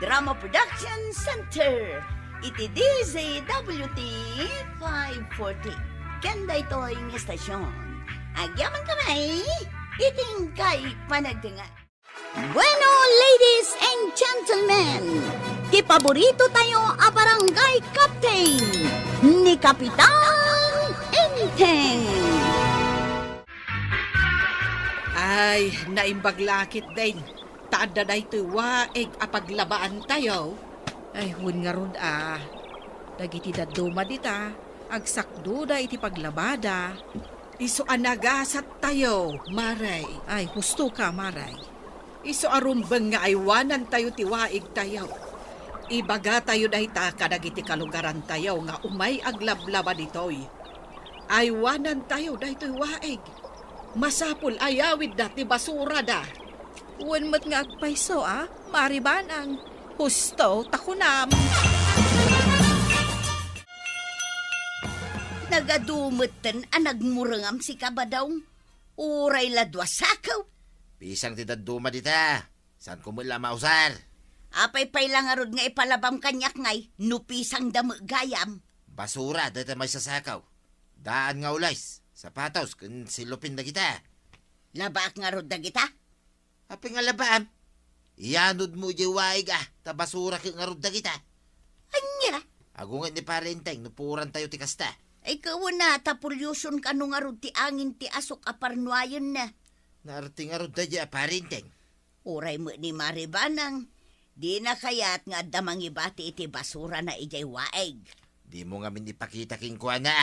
Drama Production Center iti D Z W T five forty. Ken daytoy nga estasyon, agyaman kami iti inkay panagdengngeg. Bueno, ladies and gentlemen, ti paborito tayo a barangay captain, ni Kapitan Enteng. Ay, naimbag la ketdin, ta adda daytoy waig a paglabaan tayo. Ay, wen ngarud a, dagiti dadduma dita, agsakdoda iti paglabada. Isu a nagasat tayo, Mare. Ay, husto ka, Mare. Isu a rumbeng nga aywanan tayo ti waig tayo. Ibaga tayo dayta kadagiti kalugaran tayo nga umay aglablaba ditoy. Aywanan tayo daytoy waig. Masapul a yawidda ti basurada. Wen met nga agpayso a, Mare Banang. Husto ta kunam. Nagadu metten a nagmurengam, sika, Badong. Uray la dua sako. Pisang ti dadduma dita. Saanko met la mausar? Apay pay la ngarud nga ipalabam kaniak ngay, no pisangda met gayam? Basura dayta maysa sako. Daan nga ules, sapatos, ken silupin dagita. Labaak ngarud dagita? Apay nga labaam? Iyanodmo idiay waig a, ta basura ket ngarud dagita. Ania? Agunget ni Pare Enteng no puorantayo ti kasta. Ay, kawen a, ta pulyoson kano ngarud ti angin ti asuk a parnuayenna. Naarti ngarud daydiay a Pare Enteng. Uray met ni Mari Banang, dina kayat nga adda mangibati iti basurana idiay waig. Dimo ngamin ipakita kenkuana.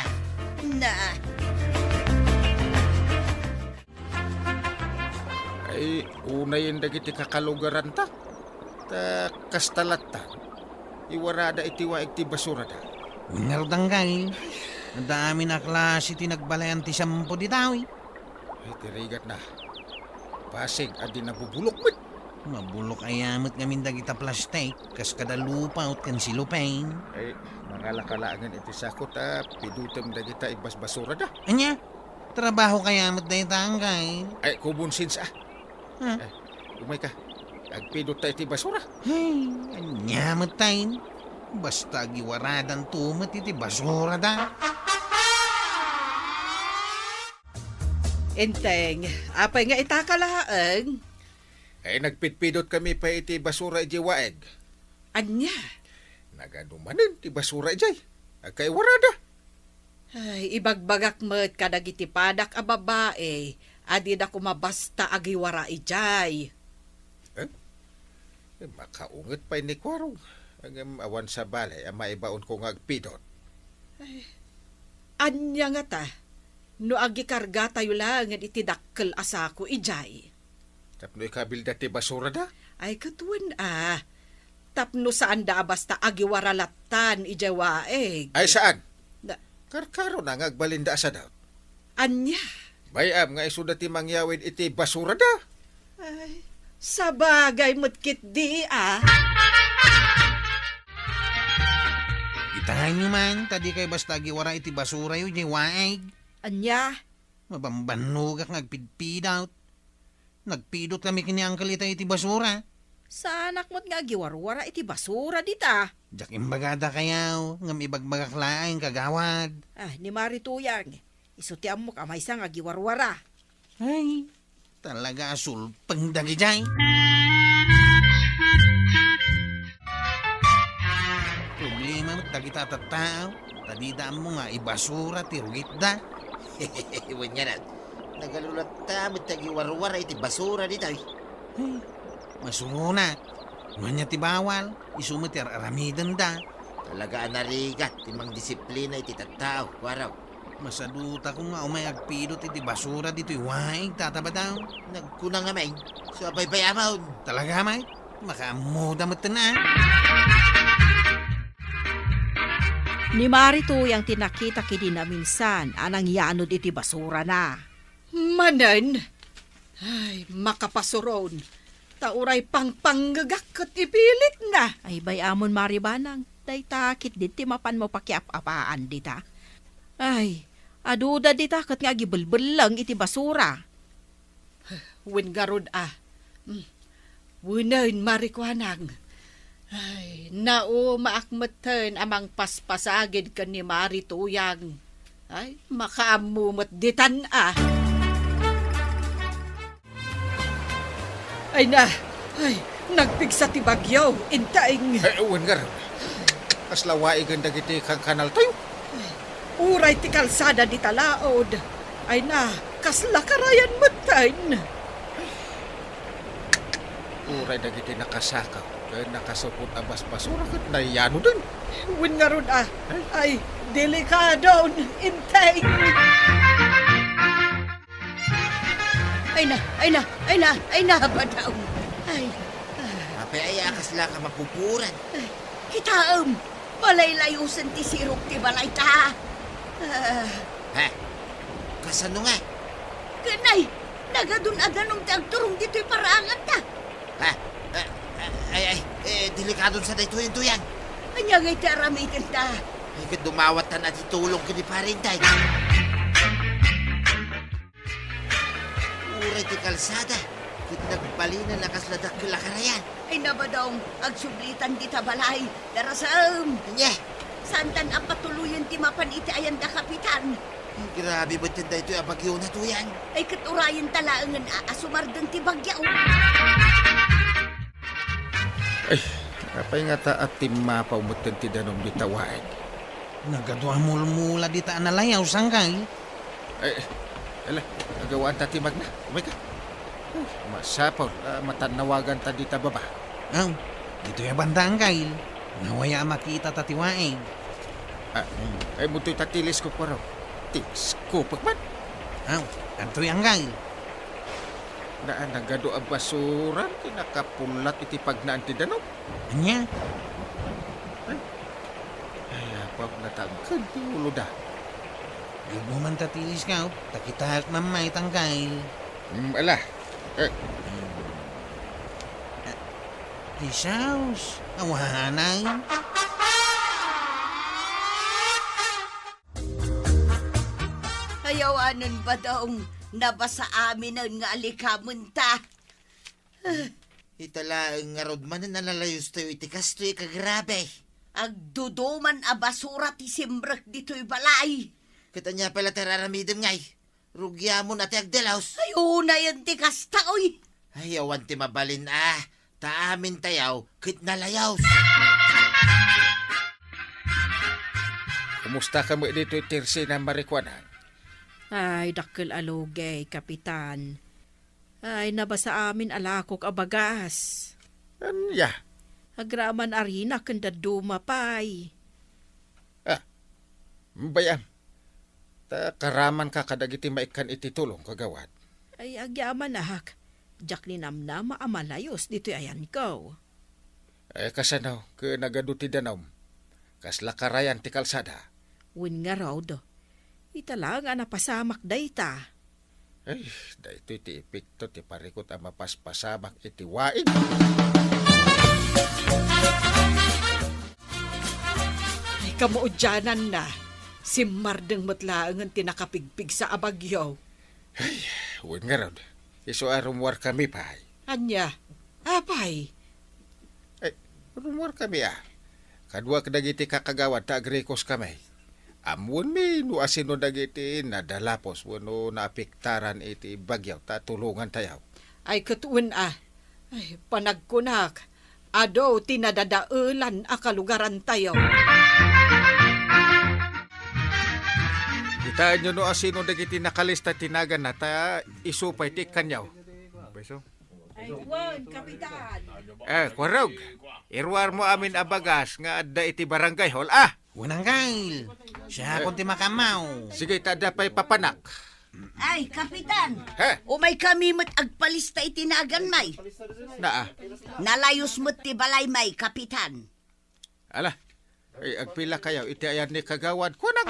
Na. Ay, unayen dagiti kakalugaranta. Ta kasta latta, iwarada iti waig ti basurada. Ngarud, anggaw, adda amin a klase ti nagbalayan ti sampo dita, uy. Ay, ti rigatna. Basig a di nabubulok met. Mabulok aya met ngamin dagita plastik, kas kada lupaot ken silupin. Ay, mangalaka laengen iti sako ta pidutem dagita ibasbasurada. Ania? Trabaho kaya met dayta, anggaw? Ay, common sense, ah. Hmm. Ay, umayka. Agpidotta iti basura. Ay, ania met tayen? Basta agiwaradanto met iti basurada. Enteng, apay nga itaka laeng? Ay, nagpidpidotkami pay iti basura idiay waig. Ania? Nagadu manen ti basura idiay. Agkaiwarada. Ay, ibagbagak met kadagiti padak a babai a dida koma basta agiwara idiay. Eh? Eh, makaunget pay ni Kuarong. Ngem awan sabali a maibaonko nga agpidot. Ay, ania ngata no agikargatayo laengen iti dakkel a sako idiay? Tapno ikabilda ti basurada? Ay, ket wen a. Tapno saanda a basta agiwara lattan idiay waig. Ay, saan? Na- Karkarona nga agbalinda a sadut. Ania? Bay-am nga isuda ti mangyawid iti basurada. Ay, sabagay met ketdi a. Itaenyo man, ta dikay basta agiwara iti basurayo idiay waig. Ania? Mabambannogak nga agpidpidot. Nagpidot kami ken ni Uncle Itay iti basura. Saanak met nga agiwarwara iti basura dita. Diak imbaga dakayo, ngem ibagbagak laeng, kagawad. Ah, ni Mari Tuyang, isu ti ammok a maysa nga agiwarwara. Ay, talaga a sulpeng dagidiay. Problema met dagita a tattao, ta dida ammo nga ibasura ti rugitda. Wen ngarud, nagadu latta met ti agiwarwara iti basura ditoy. Ay, masuronak. No ania ti bawal, isu met ti ar-aramidenda. Talaga a narigat ti mangdisiplina iti tattao, Kuarong. Masadutako nga umay agpidot iti basura ditoy waig, Tata Badang. Nagkuna ngamin, isu a baybay-amon. Talaga met? Makaammoda metten a. Ni Mari Tuyang ti nakitak idi naminsan a nangyanod iti basurana. Manen? Ay, makapasuron. Ta uray pangpangngegak ket ipilitna. Ay, bay-amon, Mari Banang. Dayta ketdi ti mapanmo pakiap-apaan dita. Ay, aduda dita ket nga agibelbelleng iti basura. Wen ngarud a. Hmm. Wenen, Mari Kuanang. Ay, naumaak metten a mangpaspasagid ken ni Mari Tuyang. Ay, makaammo met ditan a. Ay na, ay, nagpigsa ti bagyo, Enteng. Eh, wen ngarud. Kasla waigen dagiti kankanaltayo. Uray ti kalsada dita laod. Ay na, kasla karayan metten. Uray dagiti nakasakaw ken nakasupot a basbasura ket nayanoden. Wen ngarud a. Ay, delikadon, Enteng. Ay na, ay na, ay na, ay na, badaw. Ay, ah. Apay aya a kasla ka mapupuran? Ay, kitaem, malaylayosen ti sirok ti balayta. Ah. Ha? Kasano nga? Ken ay, nagadun a danum ti agturong ditoy paraanganta. Ha? Ah, ah, ay, ay, eh, delikadon sa daytoy, Tuyang. Ania ngay ti aramidenta? Ay, ket dumawat ta na ti tulong ken ni Pare Enteng. Iti kalsada, ket nagbalinen a kasla dakkel a karayan. Ay, Badong, agsublitan dita balay. Darasem! Ania? Saantan a patuloyen ti mapan iti ayan da Kapitan. Ay, grabe metten daytoy a bagyo, Tuyang. Ay, ket urayenta laengen a, a sumardeng ti bagyo. Ay, apay ngata a timmapaw metten ti danum dita waig? Nagadu a mulmula dita a nalayaw, sangkay. Ay, ala, agawaan ta ti magna. Umayka. Ay, masapul a matannawagan ta dita baba. Aw, ditoy a banda, anggail. Nawaya a makita ta ti waig. Ah, ay, mutoy ta telescope, Warog. Telescope man? Aw, adtoy, anggail. Na, nagadu a basura ti nakapullat iti pagnaan ti danum. Ania? Ay, ay, apo, natangked ti uloda. Yugmo man ta ti telescope, ta kitaek man met, anggail. Mm, ala. Eh. Ah, Jesus, awanan. Ay, awanen, Badong, nabasa aminen nga alikamenta. Ita laeng ngarud manen a nalayostayo iti kastoy a kagrabe. Agduduman a basura ti simrek ditoy balay. Ket ania pay la ti ar-aramidem, ngay? Rugiamon a ti agdalos. Ay, unayen ti kasta, oy. Ay, awan ti mabalin a, ta amintayo ket nalayos. Kumusta ka met ditoy Tirsina, Marikuanang? Ay, dakkel a lugay, Kapitan. Ay, nabasa amin a lakok a bagas. Ania? Agraman arina ken dadduma pay. Ah, bayam. Ta karamanka kadagiti maikkan iti tulong, kagawad. Ay, agyamanak. Diak ninamnama a malayos ditoy ayanko. Eh, kasano ket nagadu ti danum? Kasla karayan ti kalsada? Wen ngarud, ita laeng a napasamak dayta. Ay, daytoy ti epekto ti parikut a mapaspasamak iti waig. Ay, kamaudiananna, simmardeng met laengen ti nakapigpigsa a bagyo. Ay, wen ngarud, isu a rummuarkami pay. Ania? Apay? Eh, rummuarkami a. Kaduak dagiti kakagawad ta agrikoskami. Ammoenmi no asino dagiti nadalapos wenno naapektaran iti bagyo ta tulongantayo. Ay, ket wen a. Ay, panagkunak, adu ti nadadaelan a kalugarantayo. Kitaenyo no asino dagiti nakalista ti naganna ta isu pay ti ikkanyo. Ay, wen, Kapitan. Eh, Warog, iruarmo amin a bagas nga adda iti barangay hall, ah! Wen, anggail. Siakon ti makamaw. Sige, ta adda pay papanak. Ay, Kapitan. He? Umaykami met agpalista iti naganmay. Naa. Nalayos met ti balaymay, Kapitan. Ala, ay, agpilakayo iti ayan ni kagawad. Kunag!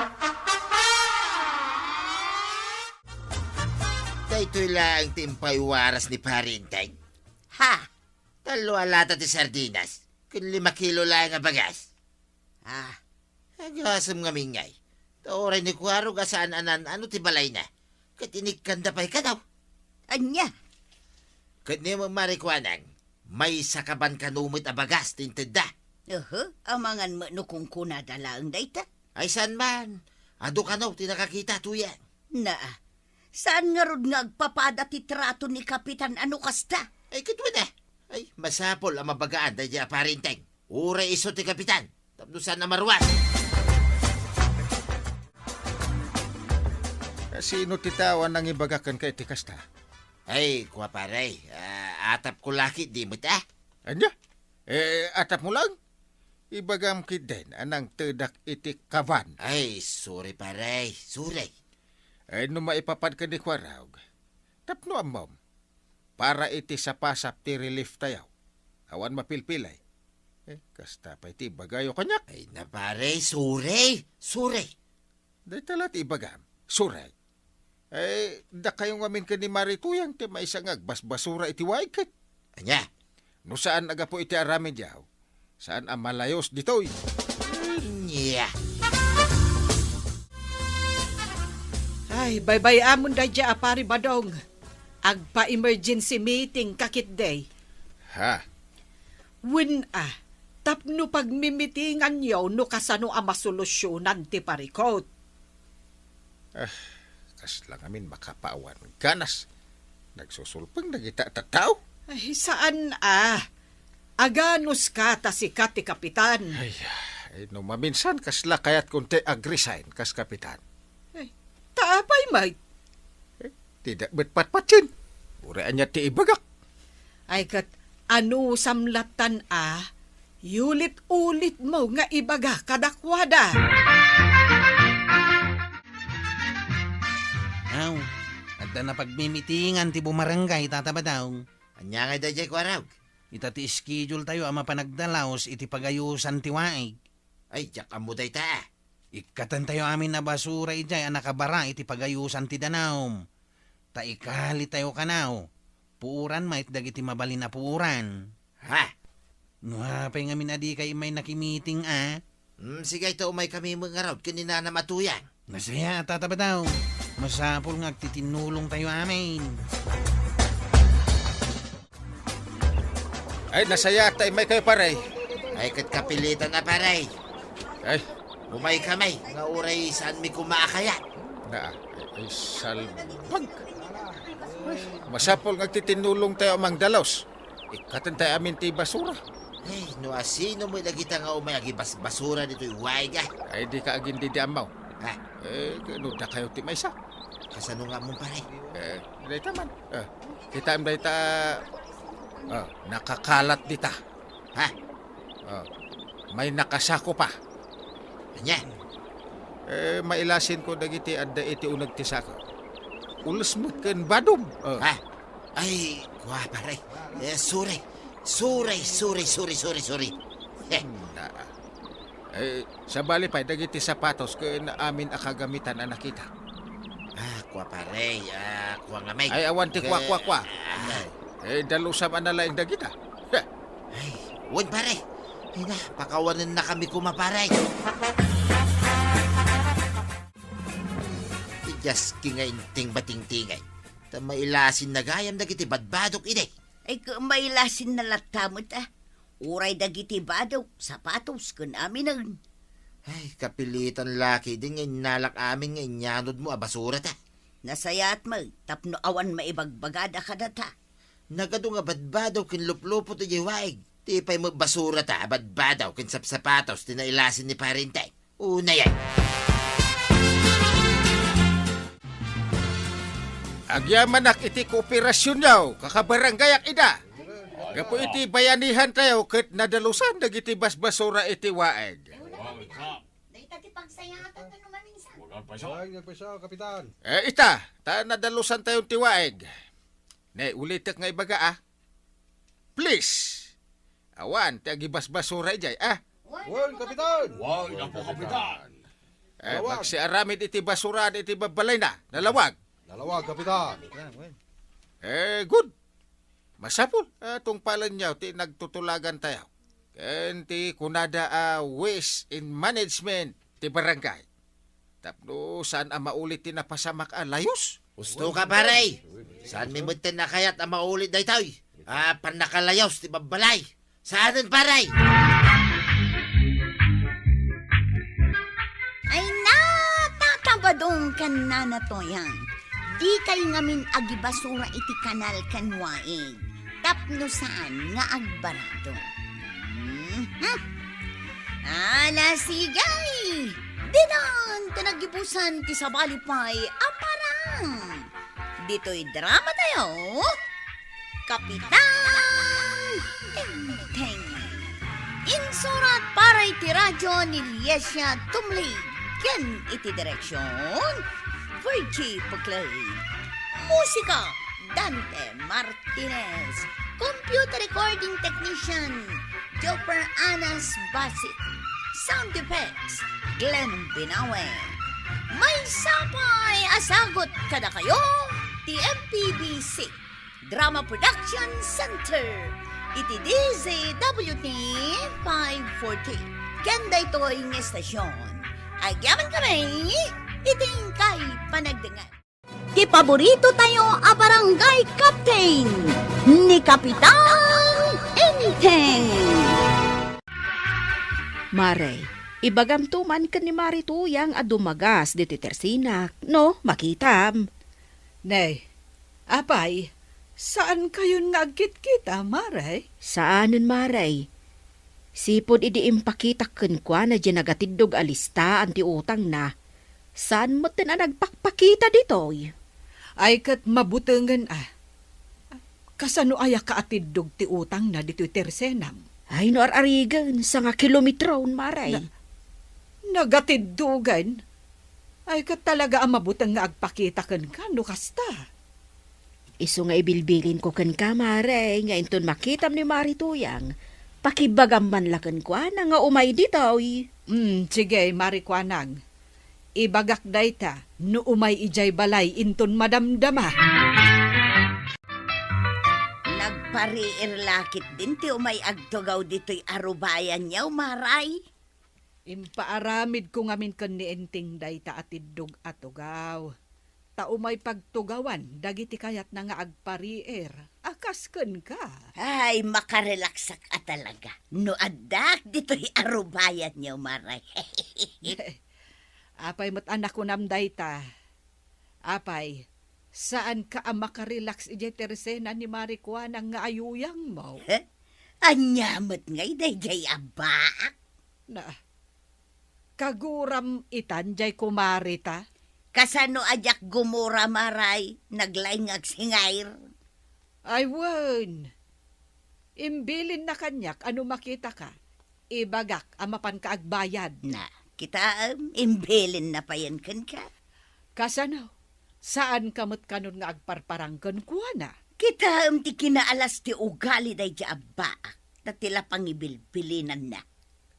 Daytoy laeng ti impaywaras ni Pari Enteng. Ha? Tallo a lata ti sardinas, ken lima kilo laeng a bagas. Ah, agasem ngamin ngay. Ta uray ni Kuarog a saan a naan-ano ti balayna, ket inikkanda pay kano. Ania? Ket ni Marikuanang, maysa ka ban kano met a bagas ti intedda. Aha, amangan met no kunkunada laeng dayta. Ay, saan man. Adu kano ti nakakita, Tuyang. Naa, saan ngarud nga agpapada ti trato ni Kapitan a no kasta? Ay, ket wen a. Ay, masapul a mabagaan daydi a Pari Enteng. Uray isu ti Kapitan, tapno saan a maruar. Sino ti tao a nangibaga kenka iti kasta? Ay, kua, pare, ah, atapko la ketdi met a. Ania? Eh, atapmo lang? Ibagam ketdin a nangtedak iti kaban. Ay, sorry, pare, sorry. Eh, no maipapan ken ni Kuarog, tapno ammom, para iti sapasap ti relief tayo. Awan mapilpilay. Eh, kasta pay ti ibagayo kaniak. Ay na, pare, sorry, sorry. Dayta la ti ibagam, sorry. Eh, dakayo ngamin ken ni Mari Tuyang ti maysa nga agbasbasura iti waig ket. Ania? No saan a gapu iti aramidyo, saan a malayos ditoy. Ania? Ay, baybay-amon daydiay a Pari Badong. Agpa-emergency meeting ka ketdi. Ha? Wen a, tapno pagmimitinganyo no kasano a masolusyonan ti parikut. Ah, kasla ngamin makapaawan ganas. Nagsusulpeng dagita a tattao? Ay, saan a. Aganuska ta sika ti kapitan. Ay, ay, no maminsan, kasla kayatkon ti ag-resign kas kapitan. Ay, ta apay met? Eh, dida met patpatien. Uray ania ti ibagak. Ay ket, anusam lattan a, yulit-ulitmo nga ibaga kadakuada. Aw, adda napagmimitingan ti bumarangay, Tata Badong. Ania ngay daydiay, Kuarog? Ita ti schedule tayo a mapan agdalaos iti pagayusan ti waig. Ay, diak ammo dayta. Ikkatan tayo amin a basura idiay a nakabara iti pagayusan ti danum. Ta ikali tayo kanaw. Puoran met dagiti mabalin a puoran. Ha? No apay ngamin a dikay immay nakimiting a? Hmm, sige, ita umaykami met ngarud ken ni Nanam a Tuyang. Nasayaat, Tata Badong. Masapul nga agtitinnulong tayo amin. Ay, nasayaat ta immaykayo, pare. Ay, ket kapilitan a, pare. Ay. Umaykami, nga uray saanmi koma a kayat. Na, ay, salbag. Ay, masapul nga agtitinnulong tayo a mangdalos. Ikkatan tayo amin ti basura. Ay, no asino met dagita nga umay agibasbasura ditoy waig a. Ay, dika agindidi ammo. Ha? Eh, no dakayo ti maysa. Kasano nga ammom, pare? Eh, dayta man. Eh, kitaem dayta, ah, nakakalat dita. Ha? Ah, may nakasako pa. Ania? Eh, mailasinko dagiti adda iti uneg ti sako. Ules met ken badom. Ah. Ha? Ay, kua, pare. Eh, sorry. Sorry, sorry, sorry, sorry, sorry. Heh. Na. Eh, sabali pay dagiti sapatos ken amin a kagamitan a nakita. Ah, kua, pare. Ah, kua nga may. Ay, awan ti kua, kua, kua. Ah. Eh, dalusam a nalaing dagita. Heh. Ay, wen, pare. Ay na, pakawanennakami koma, pare. Ti diaski nga inting batingtingay. Ta mailasinna gayam dagiti badbadok idi. Ay, ket mailasinna latta met a. Uray dagiti badok, sapatos, ken aminen. Ay, kapilitan la ketdi nga innalak amin nga inyanodmo a basurata. Nasayaat met tapno awan maibagbagada kadata. Nagadu nga badbadok ken luplupot idiay waig. Ti pay met basurata a badbadok ken sapsapatos ti nailasin ni Parente. Unay ay. Agyamanak iti kooperasionyo, kakabaranggayak ida. Gapu iti bayanihantayo ket nadalusan dagiti basbasura iti waeg. Dayta ti pagsayaatan no maminsan. Ay, nagpayso, Kapitan. Eh, ita, ta nadalusantayon ti waeg. Ne, ulitek nga ibaga, ah. Please. Awan ti agibasbasura idiay, ah. Wen, Kapitan. Wen, Apo Kapitan. Eh, nalawag. Agsiaramid iti basura iti babbalayna. Nalawag. Nalawag, Kapitan. Eh, good. Masapul. Ah, tungpalenyo ti nagtutulagantayo. Ken ti kunada a waste in management ti barangay. Tapno saan a maulit ti napasamak a layus. Husto ka, pare. Saanmi metten a kayat a maulit daytoy a pannakalayus ti babbalay. Saanen, pare. Ay na, Tata Badong ken Nana Toyang. Dikay ngamin agibasura iti kanal ken waig. Tapno saan nga agbarado. Mhm. Ala, sige! Dinan ti nagibusan ti sabali pay a parang. Ditoy drama tayo, Kapitan Tengteng. Insurat para iti radyo ni Liesia Tumlig ken iti direksyon, Virgie Puclay. Musika, Dante Martinez. Computer recording technician, Joper Anas Basit. Sound effects, Glenn Binawe. Maysa pay a sagut kadakayo ti M P B C Drama Production Center iti D Z W T five forty. Ken daytoy nga estasyon, agyamankami iti inkay panagdengngeg. ti paborito tayo a barangay captain, ni Kapitan Enteng. Mare, ibagamto man ken ni Mare Tuyang a dumagas ditoy tersenak, no, makitam. Nay, apay, saan kayon nga agkitkita, Mare? Saanen, Mare. Sipud idi impakitak kenkuana diay nagatiddog a listaan ti utangna, saan metten a nagpakpakita ditoy. Ay, ket mabutengen a. Kasano aya ka atiddog ti utangna ditoy tersenam? Ay, no ar-arigen, sanga kilometron, Mare. Na-, nagatiddogen? Ay, ket talaga a mabuteng nga agpakita kenka no kasta. Isu nga ibilbilinko kenka, Mare, nga inton makitam ni Mare Tuyang, pakibagam man la kenkuana nga umay ditoy. Mm, sige, Mare Kuanang. Ibagak dayta no umay idiay balay inton madamdama. Nagpariir la ketdin ti umay agtugaw ditoy arubayan, Mare. Impaaramidko ngamin ken ni Enteng dayta a tiddog a tugaw. Ta umay pagtugawan dagiti kayatna nga agpariir a kas kenka. Ay, makarelaksak a talaga no addak ditoy arubayan, Mare. Apay met a nakunam dayta? Apay, saanka a makarelaks idiay tersena ni Mare Kuanang nga ayuyangmo? He? Ania met ngay daydiay a baak? Na, kaguram itan diay kumareta? Kasano a diak gumura, Mare, naglaing nga agsingair? Ay, wen. Imbilinna kaniak a no makitaka, ibagak a mapanka agbayad. Na, kitaem, imbilinna payen kenka. Kasano? Saanka met kanon nga agparparang kenkuana? Kitaem ti kinaalas ti ugali daydiay a baak, ta ti la pangibilbilinanna.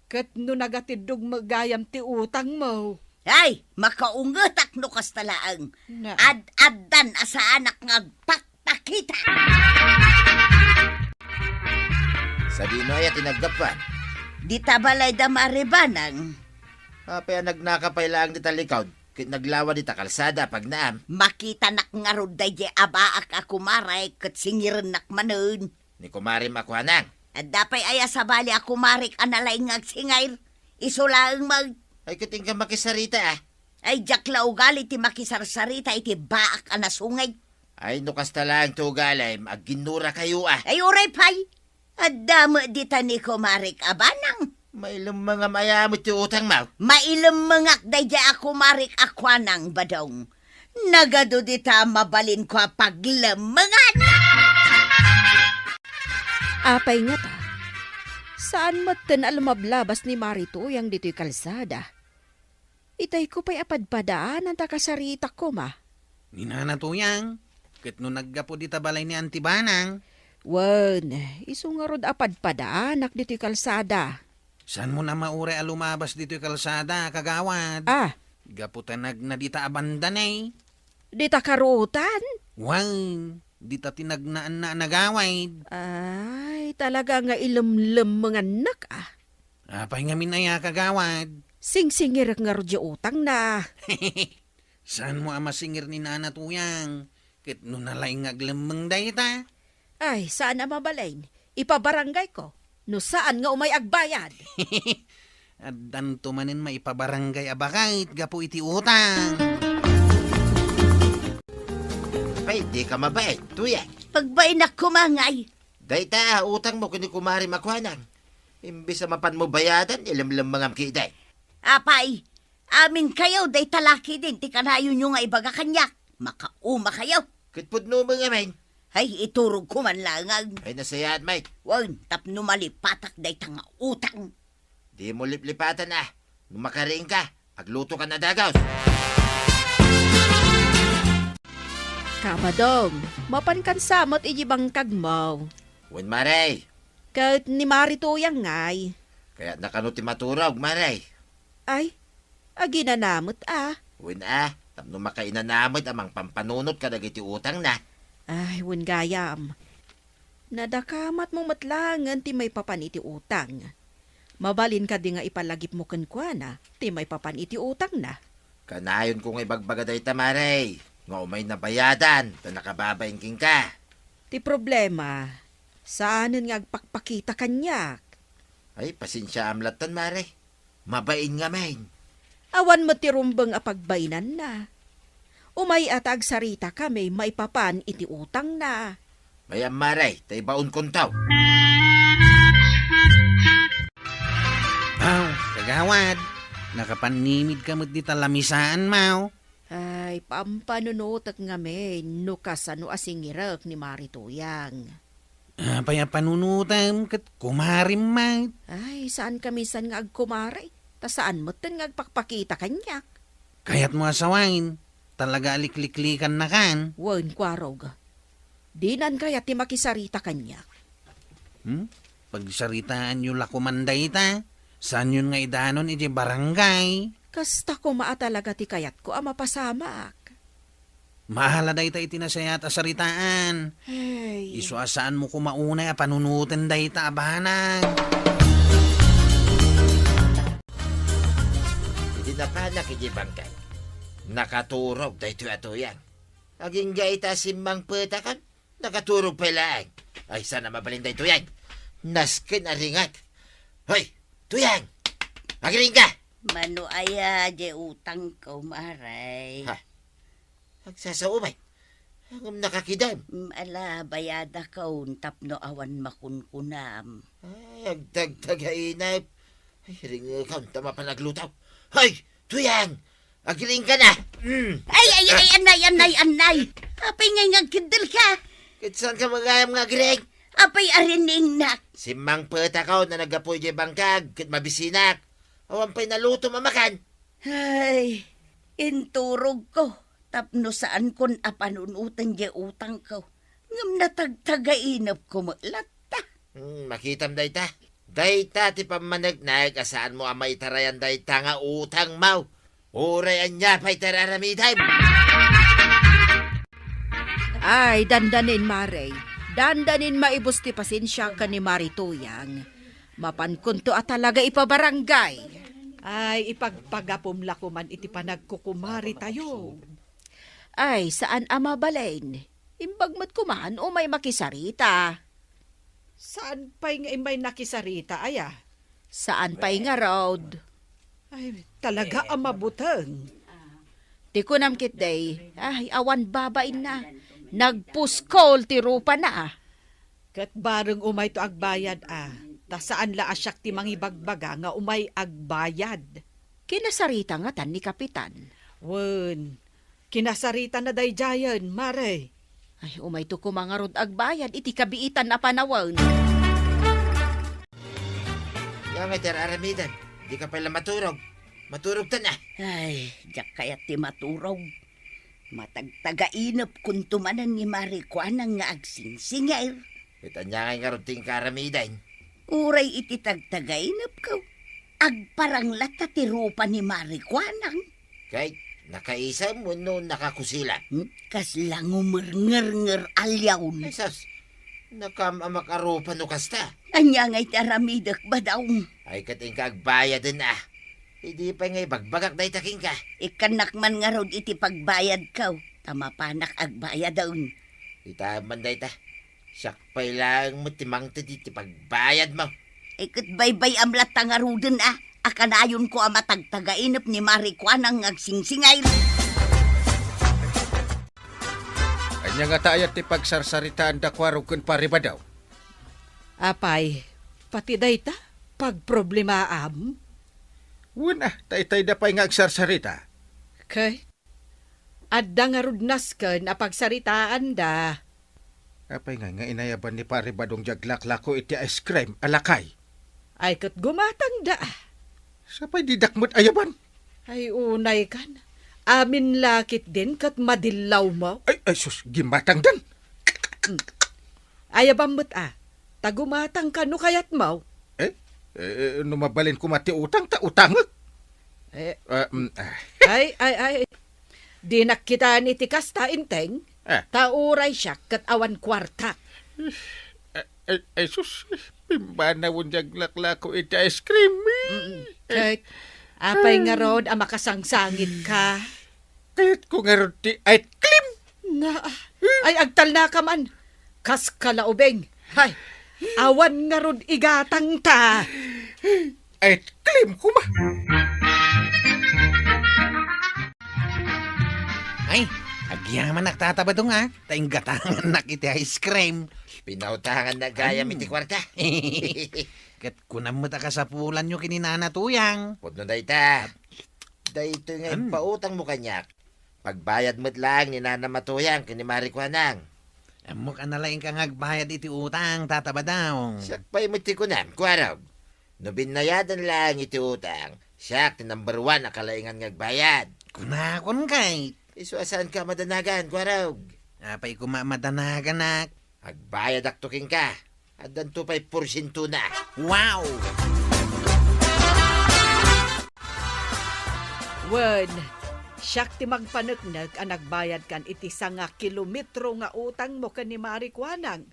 Ket no nagatiddog met gayam ti utangmo? Ay, makaungetak no kasta laeng. Na. Ad-addan a saanak nga agpakpakita. Sadino aya ti naggapuan? Dita balay da Mare Banang. Apay a nagnaka pay laeng dita likod, ket naglawa dita kalsada a pagnaam? Makitanak ngarud daydiay a baak a kumare ket singirennak manen. Ni kumarem a Kuanang. Adda pay aya sabali a kumarek a nalaing nga agsingair? Isu laeng met. Ay, ket inka makisarita, a. Ay, diak la ugali ti makisarsarita iti baak a nasungit. Ay, no kasta laeng ti ugalim, agginnurakayo, a. Ay, uray pay. Adda met dita ni kumarek a Banang. Mailemmengam aya met ti utangmo? Mailemmengak daydiay a kumarek a Kuanang, Badong. Nagadu dita mabalinko a paglemmengan. Apay ngata? Saan metten a lumablabas ni Mare Tuyang ditoy kalsada. Itayko pay a padpadaanan ta kasaritak koma. Ni Nana Tuyang, ket no naggapu dita balay ni Anti Banang? Wen, isu ngarud a padpadaanak ditoy kalsada. Saanmon a mauray a lumabas ditoy kalsada, kagawad? Ah. Gapu ta nagna dita a banda ne. Dita karutan? Wen, dita ti nagnaanna a nagawid. Ay, talaga nga ilemlemmengannak, a. Apay ngamin aya, kagawad? Singsingirek ngarud diay utangna. Saanmo a masingir ni Nana Tuyang, ket no nalaing nga aglemmeng dayta? Ay, saan a mabalin. Ipabaranggayko, no saan nga umay agbayad. Addanto manen maipabaranggay a baket gapu iti utang. Pay, dika mabain, Tuyang. Pagbainak koma ngay. Dayta, utangmo ken ni kumarem a Kuanang. Imbes a mapanmo bayadan, ilemlemmengam ketdi. Apay, aminkayo dayta lakidin ti kanayonyo nga ibaga kaniak. Makaumakayo. Ket pudno met ngamin. Ay, iturogko man laeng. Ay, nasayaat met. Wen, tapno malipatak dayta nga utang. Dimo liplipatan, a. No makariingka, aglutokan a dagus. Kabadong, mapankan sa met iti bangkagmo. Wen, Mare. Ket ni Mare Tuyang ngay. Kayatna kano ti maturog, Mare? Ay, aginana met, a. Wen, a, tapno makainana met a mangpampanunot kadagiti utangna. Ay, wen gayam. Nadakamatmo met laengen ti maipapan iti utang. Mabalin kadi nga ipalagipmo kenkuana ti maipapan iti utangna? Kanayonko nga ibagbaga dayta, Mare. Nga umay nabayadan ta nakababain kenka. Ti problema, saanen nga agpakpakita kaniak. Ay, pasensiaam lattan, Mare. Mabain ngamin. Awan met ti rumbeng a pagbainanna. Umay-a ta agsaritakami maipapan iti utangna. Mayam, Mare, ta ibaonkonto. Aw, kagawad, nakapannimidka met dita lamisaan, maw? Ay, pampanunotek ngamin no kasano a singirek ni Mari Tuyang. Apay a panunotem ket kumarim met? Ay, saan ka minsan nga agkumare, ta saan metten nga agpakpakita kaniak. Kayatmo a sawaen, talaga a likliklikannakan? Wen, Kuarog. Dinan kayat ti makisarita kaniak. Hmm? Pagsaritaanyo la koman dayta. Saanyon nga idanon iti barangay? Kasta koma a talaga ti kayatko a mapasamak. Maala dayta iti nasayaat a saritaan. Hey. Isu a saanmo koma unay a panunoten dayta a banag. Idi napanak iti bangkay, nakaturog daytoy a Tuyang. Agingga ita simmangpetakon, nakaturog pay laeng. Ay, saan a mabalin daytoy, ay? Nasken a ringek. Hoy, Tuyang! Agiringga! Mano aya, di utangko, Mare? Ha? Agsasao met. Ngem nakakidem. Mm, ala, bayadakon tapno awan makunkunam. Ay, agtagtagainep. Ay, ringekon ta mapan agluto. Hoy, Tuyang! Agiringga na! Mm. Ay, ay, ay, anay, anay, anay! Apay ngay nga agkeddel ka? Ket saan ka magayam nga agiring? Apay ariningnak? Simmangpetakon a naggapu idiay bangkag ket mabisinak. Awan pay nalutom a makan. Ay, inturogko tapno saankon a panunoten diay utangko. Ngem natagtagainepko met latta. Hmm, makitam dayta. Dayta ti pammaneknek a saanmo a maitarayan dayta nga utangmo. Uray ania pay ti ar-aramidem. Ay, dandanin, Mare. Dandanin maibus ti pasensiak ken ni Mari Tuyang. Mapankonto a talaga ipabarangay. Ay, ipagpagapom la koman iti panagkukumaritayo. Ay, saan a mabalin. Imbag met koman umay makisarita. Saan pay nga immay nakisarita, aya? Saan pay ngarud? Ay, talaga a mabuteng. Ti kunam ketdi, ay, awan babainna. Nagpuskol ti rupana. Ket bareng umayto agbayad a, ta saan la a siak ti mangibagbaga nga umay agbayad. Kinasarita ngatan ni Kapitan? Wen, kinasaritana daydiayen, Mare. Ay, umayto koma ngarud agbayad iti kabiitan a panawen. Ania ngay ti ar-aramidem? Dika pay la maturog. Maturogtan a. Ay, diak kayat ti maturog. Matagtagainepkonto manen ni Mari Kuanang nga agsingsingir. Ket ania ngay ngarud ti inka aramiden? Uray iti tagtagainepko, agparang latta ti rupa ni Mari Kuanang. Ket nakaisem wenno nakakusilam? Hmm? Kasla ngumerngernger a liawn. Ay, sus, nakaam-amak a rupa no kasta. Ania ngay ti aramidek, Badong? Ay, ket inka agbayaden a. Idi pay nga ibagbagak dayta kenka. Ikkannak man ngarud iti pagbayadko, ta mapanak agbayaden. Ita man dayta. Siak pay laeng met ti mangted iti pagbayadmo. Ay, ket baybay-am latta ngaruden a, a kanayonko a matagtagainep ni Mari Kuanang nga agsingsingir. Ania ngata aya ti pagsarsaritaanda, Kuarog ken Pari Badong? Apay, pati dayta, pagproblemaam? Wen a, ta itayda pay nga agsarsarita. Kay, adda ngarud nasken a pagsaritaanda. Apay ngay nga inayaban ni Pari Badong diay aglaklako iti ice cream a lakay? Ay, ket gumatangda. Sapay didak met ayaban? Ay, unay kan. Amin la ketdin ket madillawmo. Ay, ay, sus, gimatangdan. Mm. Ayabam met a, ta gumatangka no kayatmo. Eh? Eh, no mabalin koma ti utang, ta utangek. Eh. Ah, mm, ah. Ay, ay, ay. Dinak kitaen iti kasta, Enteng. Ah. Ta uray siak ket awan kuarta. Ay, ay, ay, sus, pimbanawen diay aglaklako iti ice cream, eh. Mm-mm. Ket, apay ngarud a makasangsangitka? Kayatko ngarud ti ice cream. Ay, agtalnaka man. Kas kalaubing. Hay, awan ngarud igatangta. Ay, klim kuma. Ay, agyamanak, Tata Badong, a. Ta inggatangannak iti ice cream. Pinautangannak gayam iti kuarta. Ket kunam met a kasapulanyo ken ni Nana Tuyang. Pudno dayta. Daytoy nga impautangmo kaniak, pagbayad met laeng ni Nana Matuyang ken ni Mari Kuanang. Ammok a nalaingka nga agbayad iti utang, Tata Badong. Siak pay met ti kunam, Kuarog. No binnayadan laeng iti utang, siak ti number one a kalaingan nga agbayad. Kunakon kay. Isu a saanka a madanagan, Kuarog. Apay koma a madanaganak? Agbayadakto kenka. Addanto pay porsientona. Wow! Wen, siak ti mangpaneknek a nagbayadkan iti sanga kilometro nga utangmo ken ni Mari Kuanang,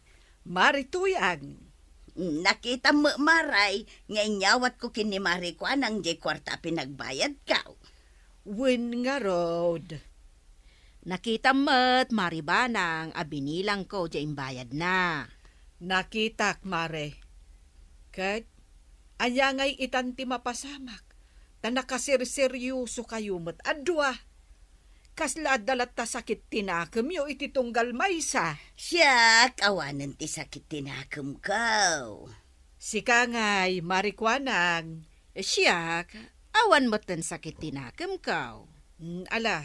Mari Tuyang. Nakitam met, Maray, nga inyawatko ken ni Mari Kuanang diay kuarta a pinagbayadkaw. Wen ngarud. Nakitam met, Mari Banang, a binilangko diay imbayadna. Nakitak, Mare. Ket, ania ngay itan ti mapasamak? Ta nakaserseryosokayo met a dua. Kasla adda latta sakit ti nakemyo iti tunggal maysa? Siak, awanen ti sakit ti nakemko. Sika ngay, Mari Kuanang. Siak, awan metten sakit ti nakemko. Mm, ala,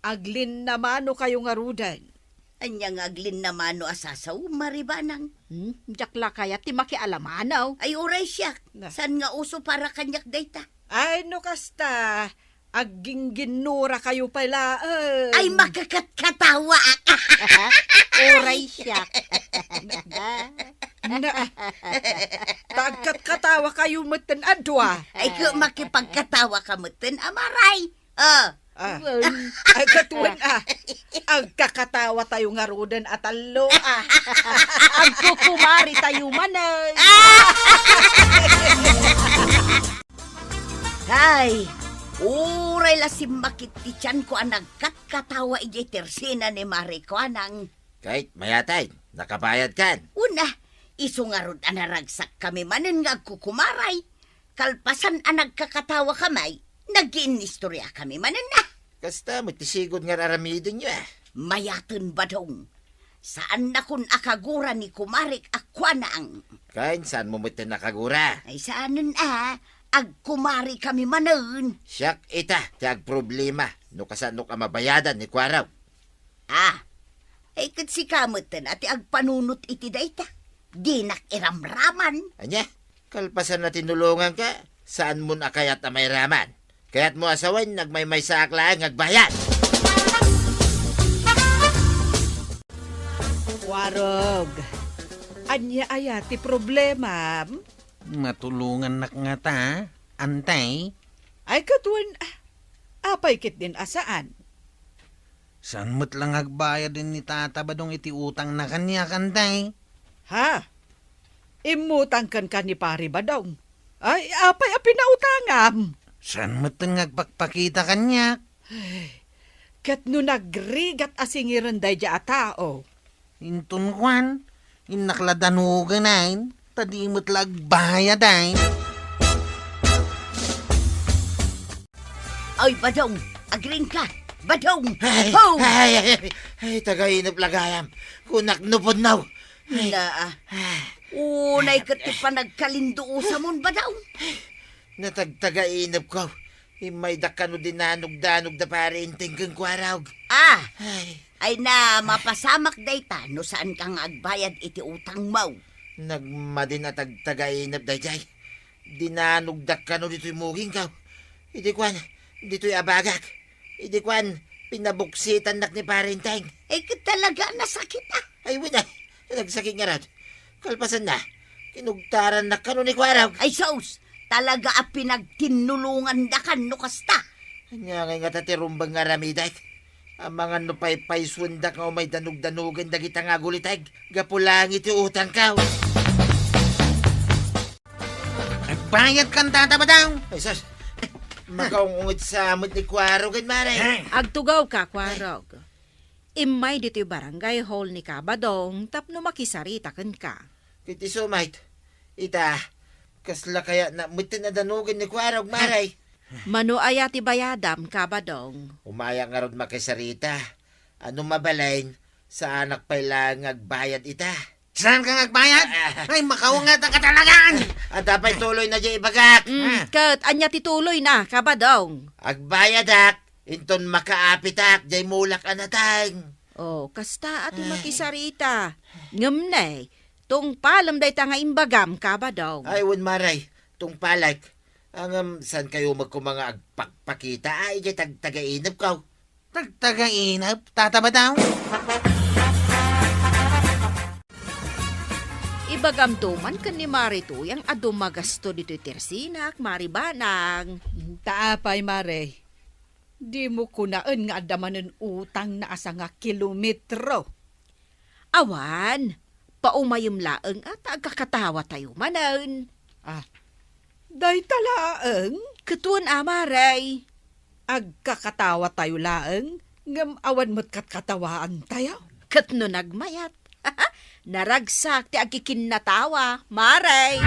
aglinnamanokayo ngaruden. Ania nga aglinnamano a sasaw, Mari Banang? Hmm, diak la kayat ti makialamano. Ay, uray siak. Na. Saan nga uso para kaniak dayta? Ay, no kasta, aggingginnurakayo pay laeng. Ay, makakatkatawaak. Uray siak. Na, ta agkatkatawakayo metten a dua. Ay, ko makipagkatawaka metten a Maray. Ah. Ah. Ay, ket wen, a. Agkakatawatayo ngaruden a tallo, a. Agkukumaritayo manen. Hay, uray la simmakit ti tianko a nagkatkatawa idiay tersena ni Mari Kuanang. Kayat, mayatay, nakabayadkan. Una, isu ngarud a naragsakkami manen nga agkukumaray. Kalpasan a nagkakatawakamay, nagiinnistoriakami manen a. Kasta met ti sigud nga ar-aramidenyo, a. Mayaten, Badong. Saannakon a kagura ni kumarik a Kuanang. Ken saanmo metten a kagura? Ay, saanen a, agkumarikami manen. Siak ita ti agproblema no kasaanok a mabayadan ni Kuarog. Ah, ay, ket sika metten a ti agpanunot iti dayta. Dinak iramraman. Ania? Kalpasan a tinulonganka, saanmon a kayat a mairaman. Kayatmo a sawen, nagmaymaysaak laeng nga agbayad. Kuarog, ania aya ti problemam? Matulongannak ngata, Antay? Ay, ket wen, a, apay ketdin a saan? Saan met la nga agbayad ni Tata Badong iti utangna kaniak, Antay? Ha? Immutang kenka ni Pari Badong? Ay, apay a pinautangam? Saan metten nga agpakpakita kaniak? Ay, ket no nagrigat a singiren daydiay a tao? Inton kuan, innak la danugenayen, ta di met la agbayadayen. Ay, Badong, agriingka. Badong! Ay, Ho! Ay, ay, ay, ay, tagainep la gayam. Kunak no pudno. Ay. Naa. Ay. Unay ket ti panagkalinduosamon, Badong. Natagtagainepko. Immaydak kano dinanogdanog da Pari Enteng ken Kuarog. Ah! Ay. Ay na, mapasamak dayta no saanka nga agbayad iti utangmo. Nagmadin a tagtagainep daydiay. Dinanogdak kano ditoy mugingko. Idi kuan, ditoy abagak. Idi kuan, pinabuksitannak ni Pari Enteng. Ay, ket talaga a nasakit, a. Ay, wen, a. Nagsakit ngarud. Kalpasanna, kinugtarannak kano ni Kuarog. Ay, sus! Talaga a pinagtinnulongandakan no kasta. Ania ngay ngata ti rumbeng nga aramidek? Amangan no paypaysuendak nga umay danogdanogen dagita nga aguliteg gapu laeng iti utangko. Agbayadkan, Tata Badong! Ay, sus! Makaung-ungit sa met ni Kuarog, Mare. Agtugawka, Kuarog. immay ditoy barangay hall ni Kabadong tapno makisarita kenka. Ket isu met, ita, kasla kayatna metten a danugen ni Kuarog, Maray. Mano aya ti bayadam, Kabadong? Umayak ngarud makisarita. Ano mabalin, saanak pay laeng nga agbayad ita. Saan ka nga agbayad? Ah. Ay, makaungat ang katalagan! Adda pay tuloyna diay ibagak. Mm, Ah. ket ania ti tuloyna, Kabadong? Agbayadak, inton makaapitak diay mulak a nateng. Oh, kasta a ti Ah. makisarita. Ngem ne, tungpalem dayta nga imbagam, Kabadong. Ay, wen, Maray, tungpalek. Ngem, saan kayo met koma nga agpakpakita? Ay, idiay tag-, tagainepko. Tagtagainep, Tata Badong? Ibagamto man ken ni Mare Tuyang a dumagasto ditoy tersinak, Mare Banang. Ta apay, Mare? Dimo kunaen nga adda manen utangna a sanga kilometro. Awan, paumayem laeng a ta agkakatawatayo manen. Ah, dayta laeng? Ket wen a, Mare. Agkakatawatayo laeng, ngem awan met katkatawaantayo. Ket no nagmayat, naragsak ti agkikinnatawa, Mare.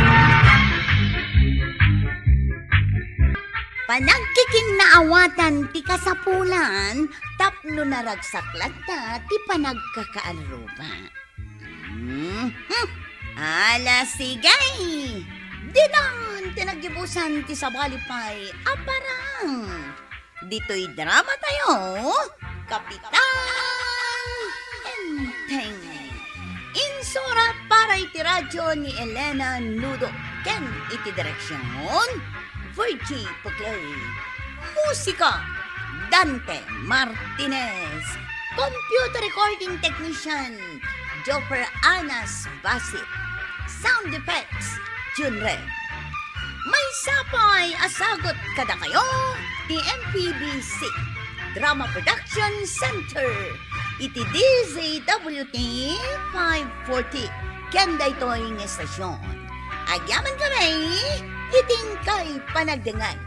Panagkikinnaawatan ti kasapulan tapno naragsak latta ti panagkakaarruba. Mhm. Ala, sige! Ditan ti naggibusan ti sabali pay a parang. Ditoy drama tayo, Kapitan Enteng. Insurat para iti radyo ni Elena Nudo ken iti direksyon, Virgie Puclay. Musika, Dante Martinez. Computer recording technician, Joffer Anas Basit. Sound effects, Jun Red. Maysa pay a sagut kadakayo ti M P B C Drama Production Center iti D Z W T five forty ken daytoy nga estasyon. Agyaman kami iti inkay panagdengngeg.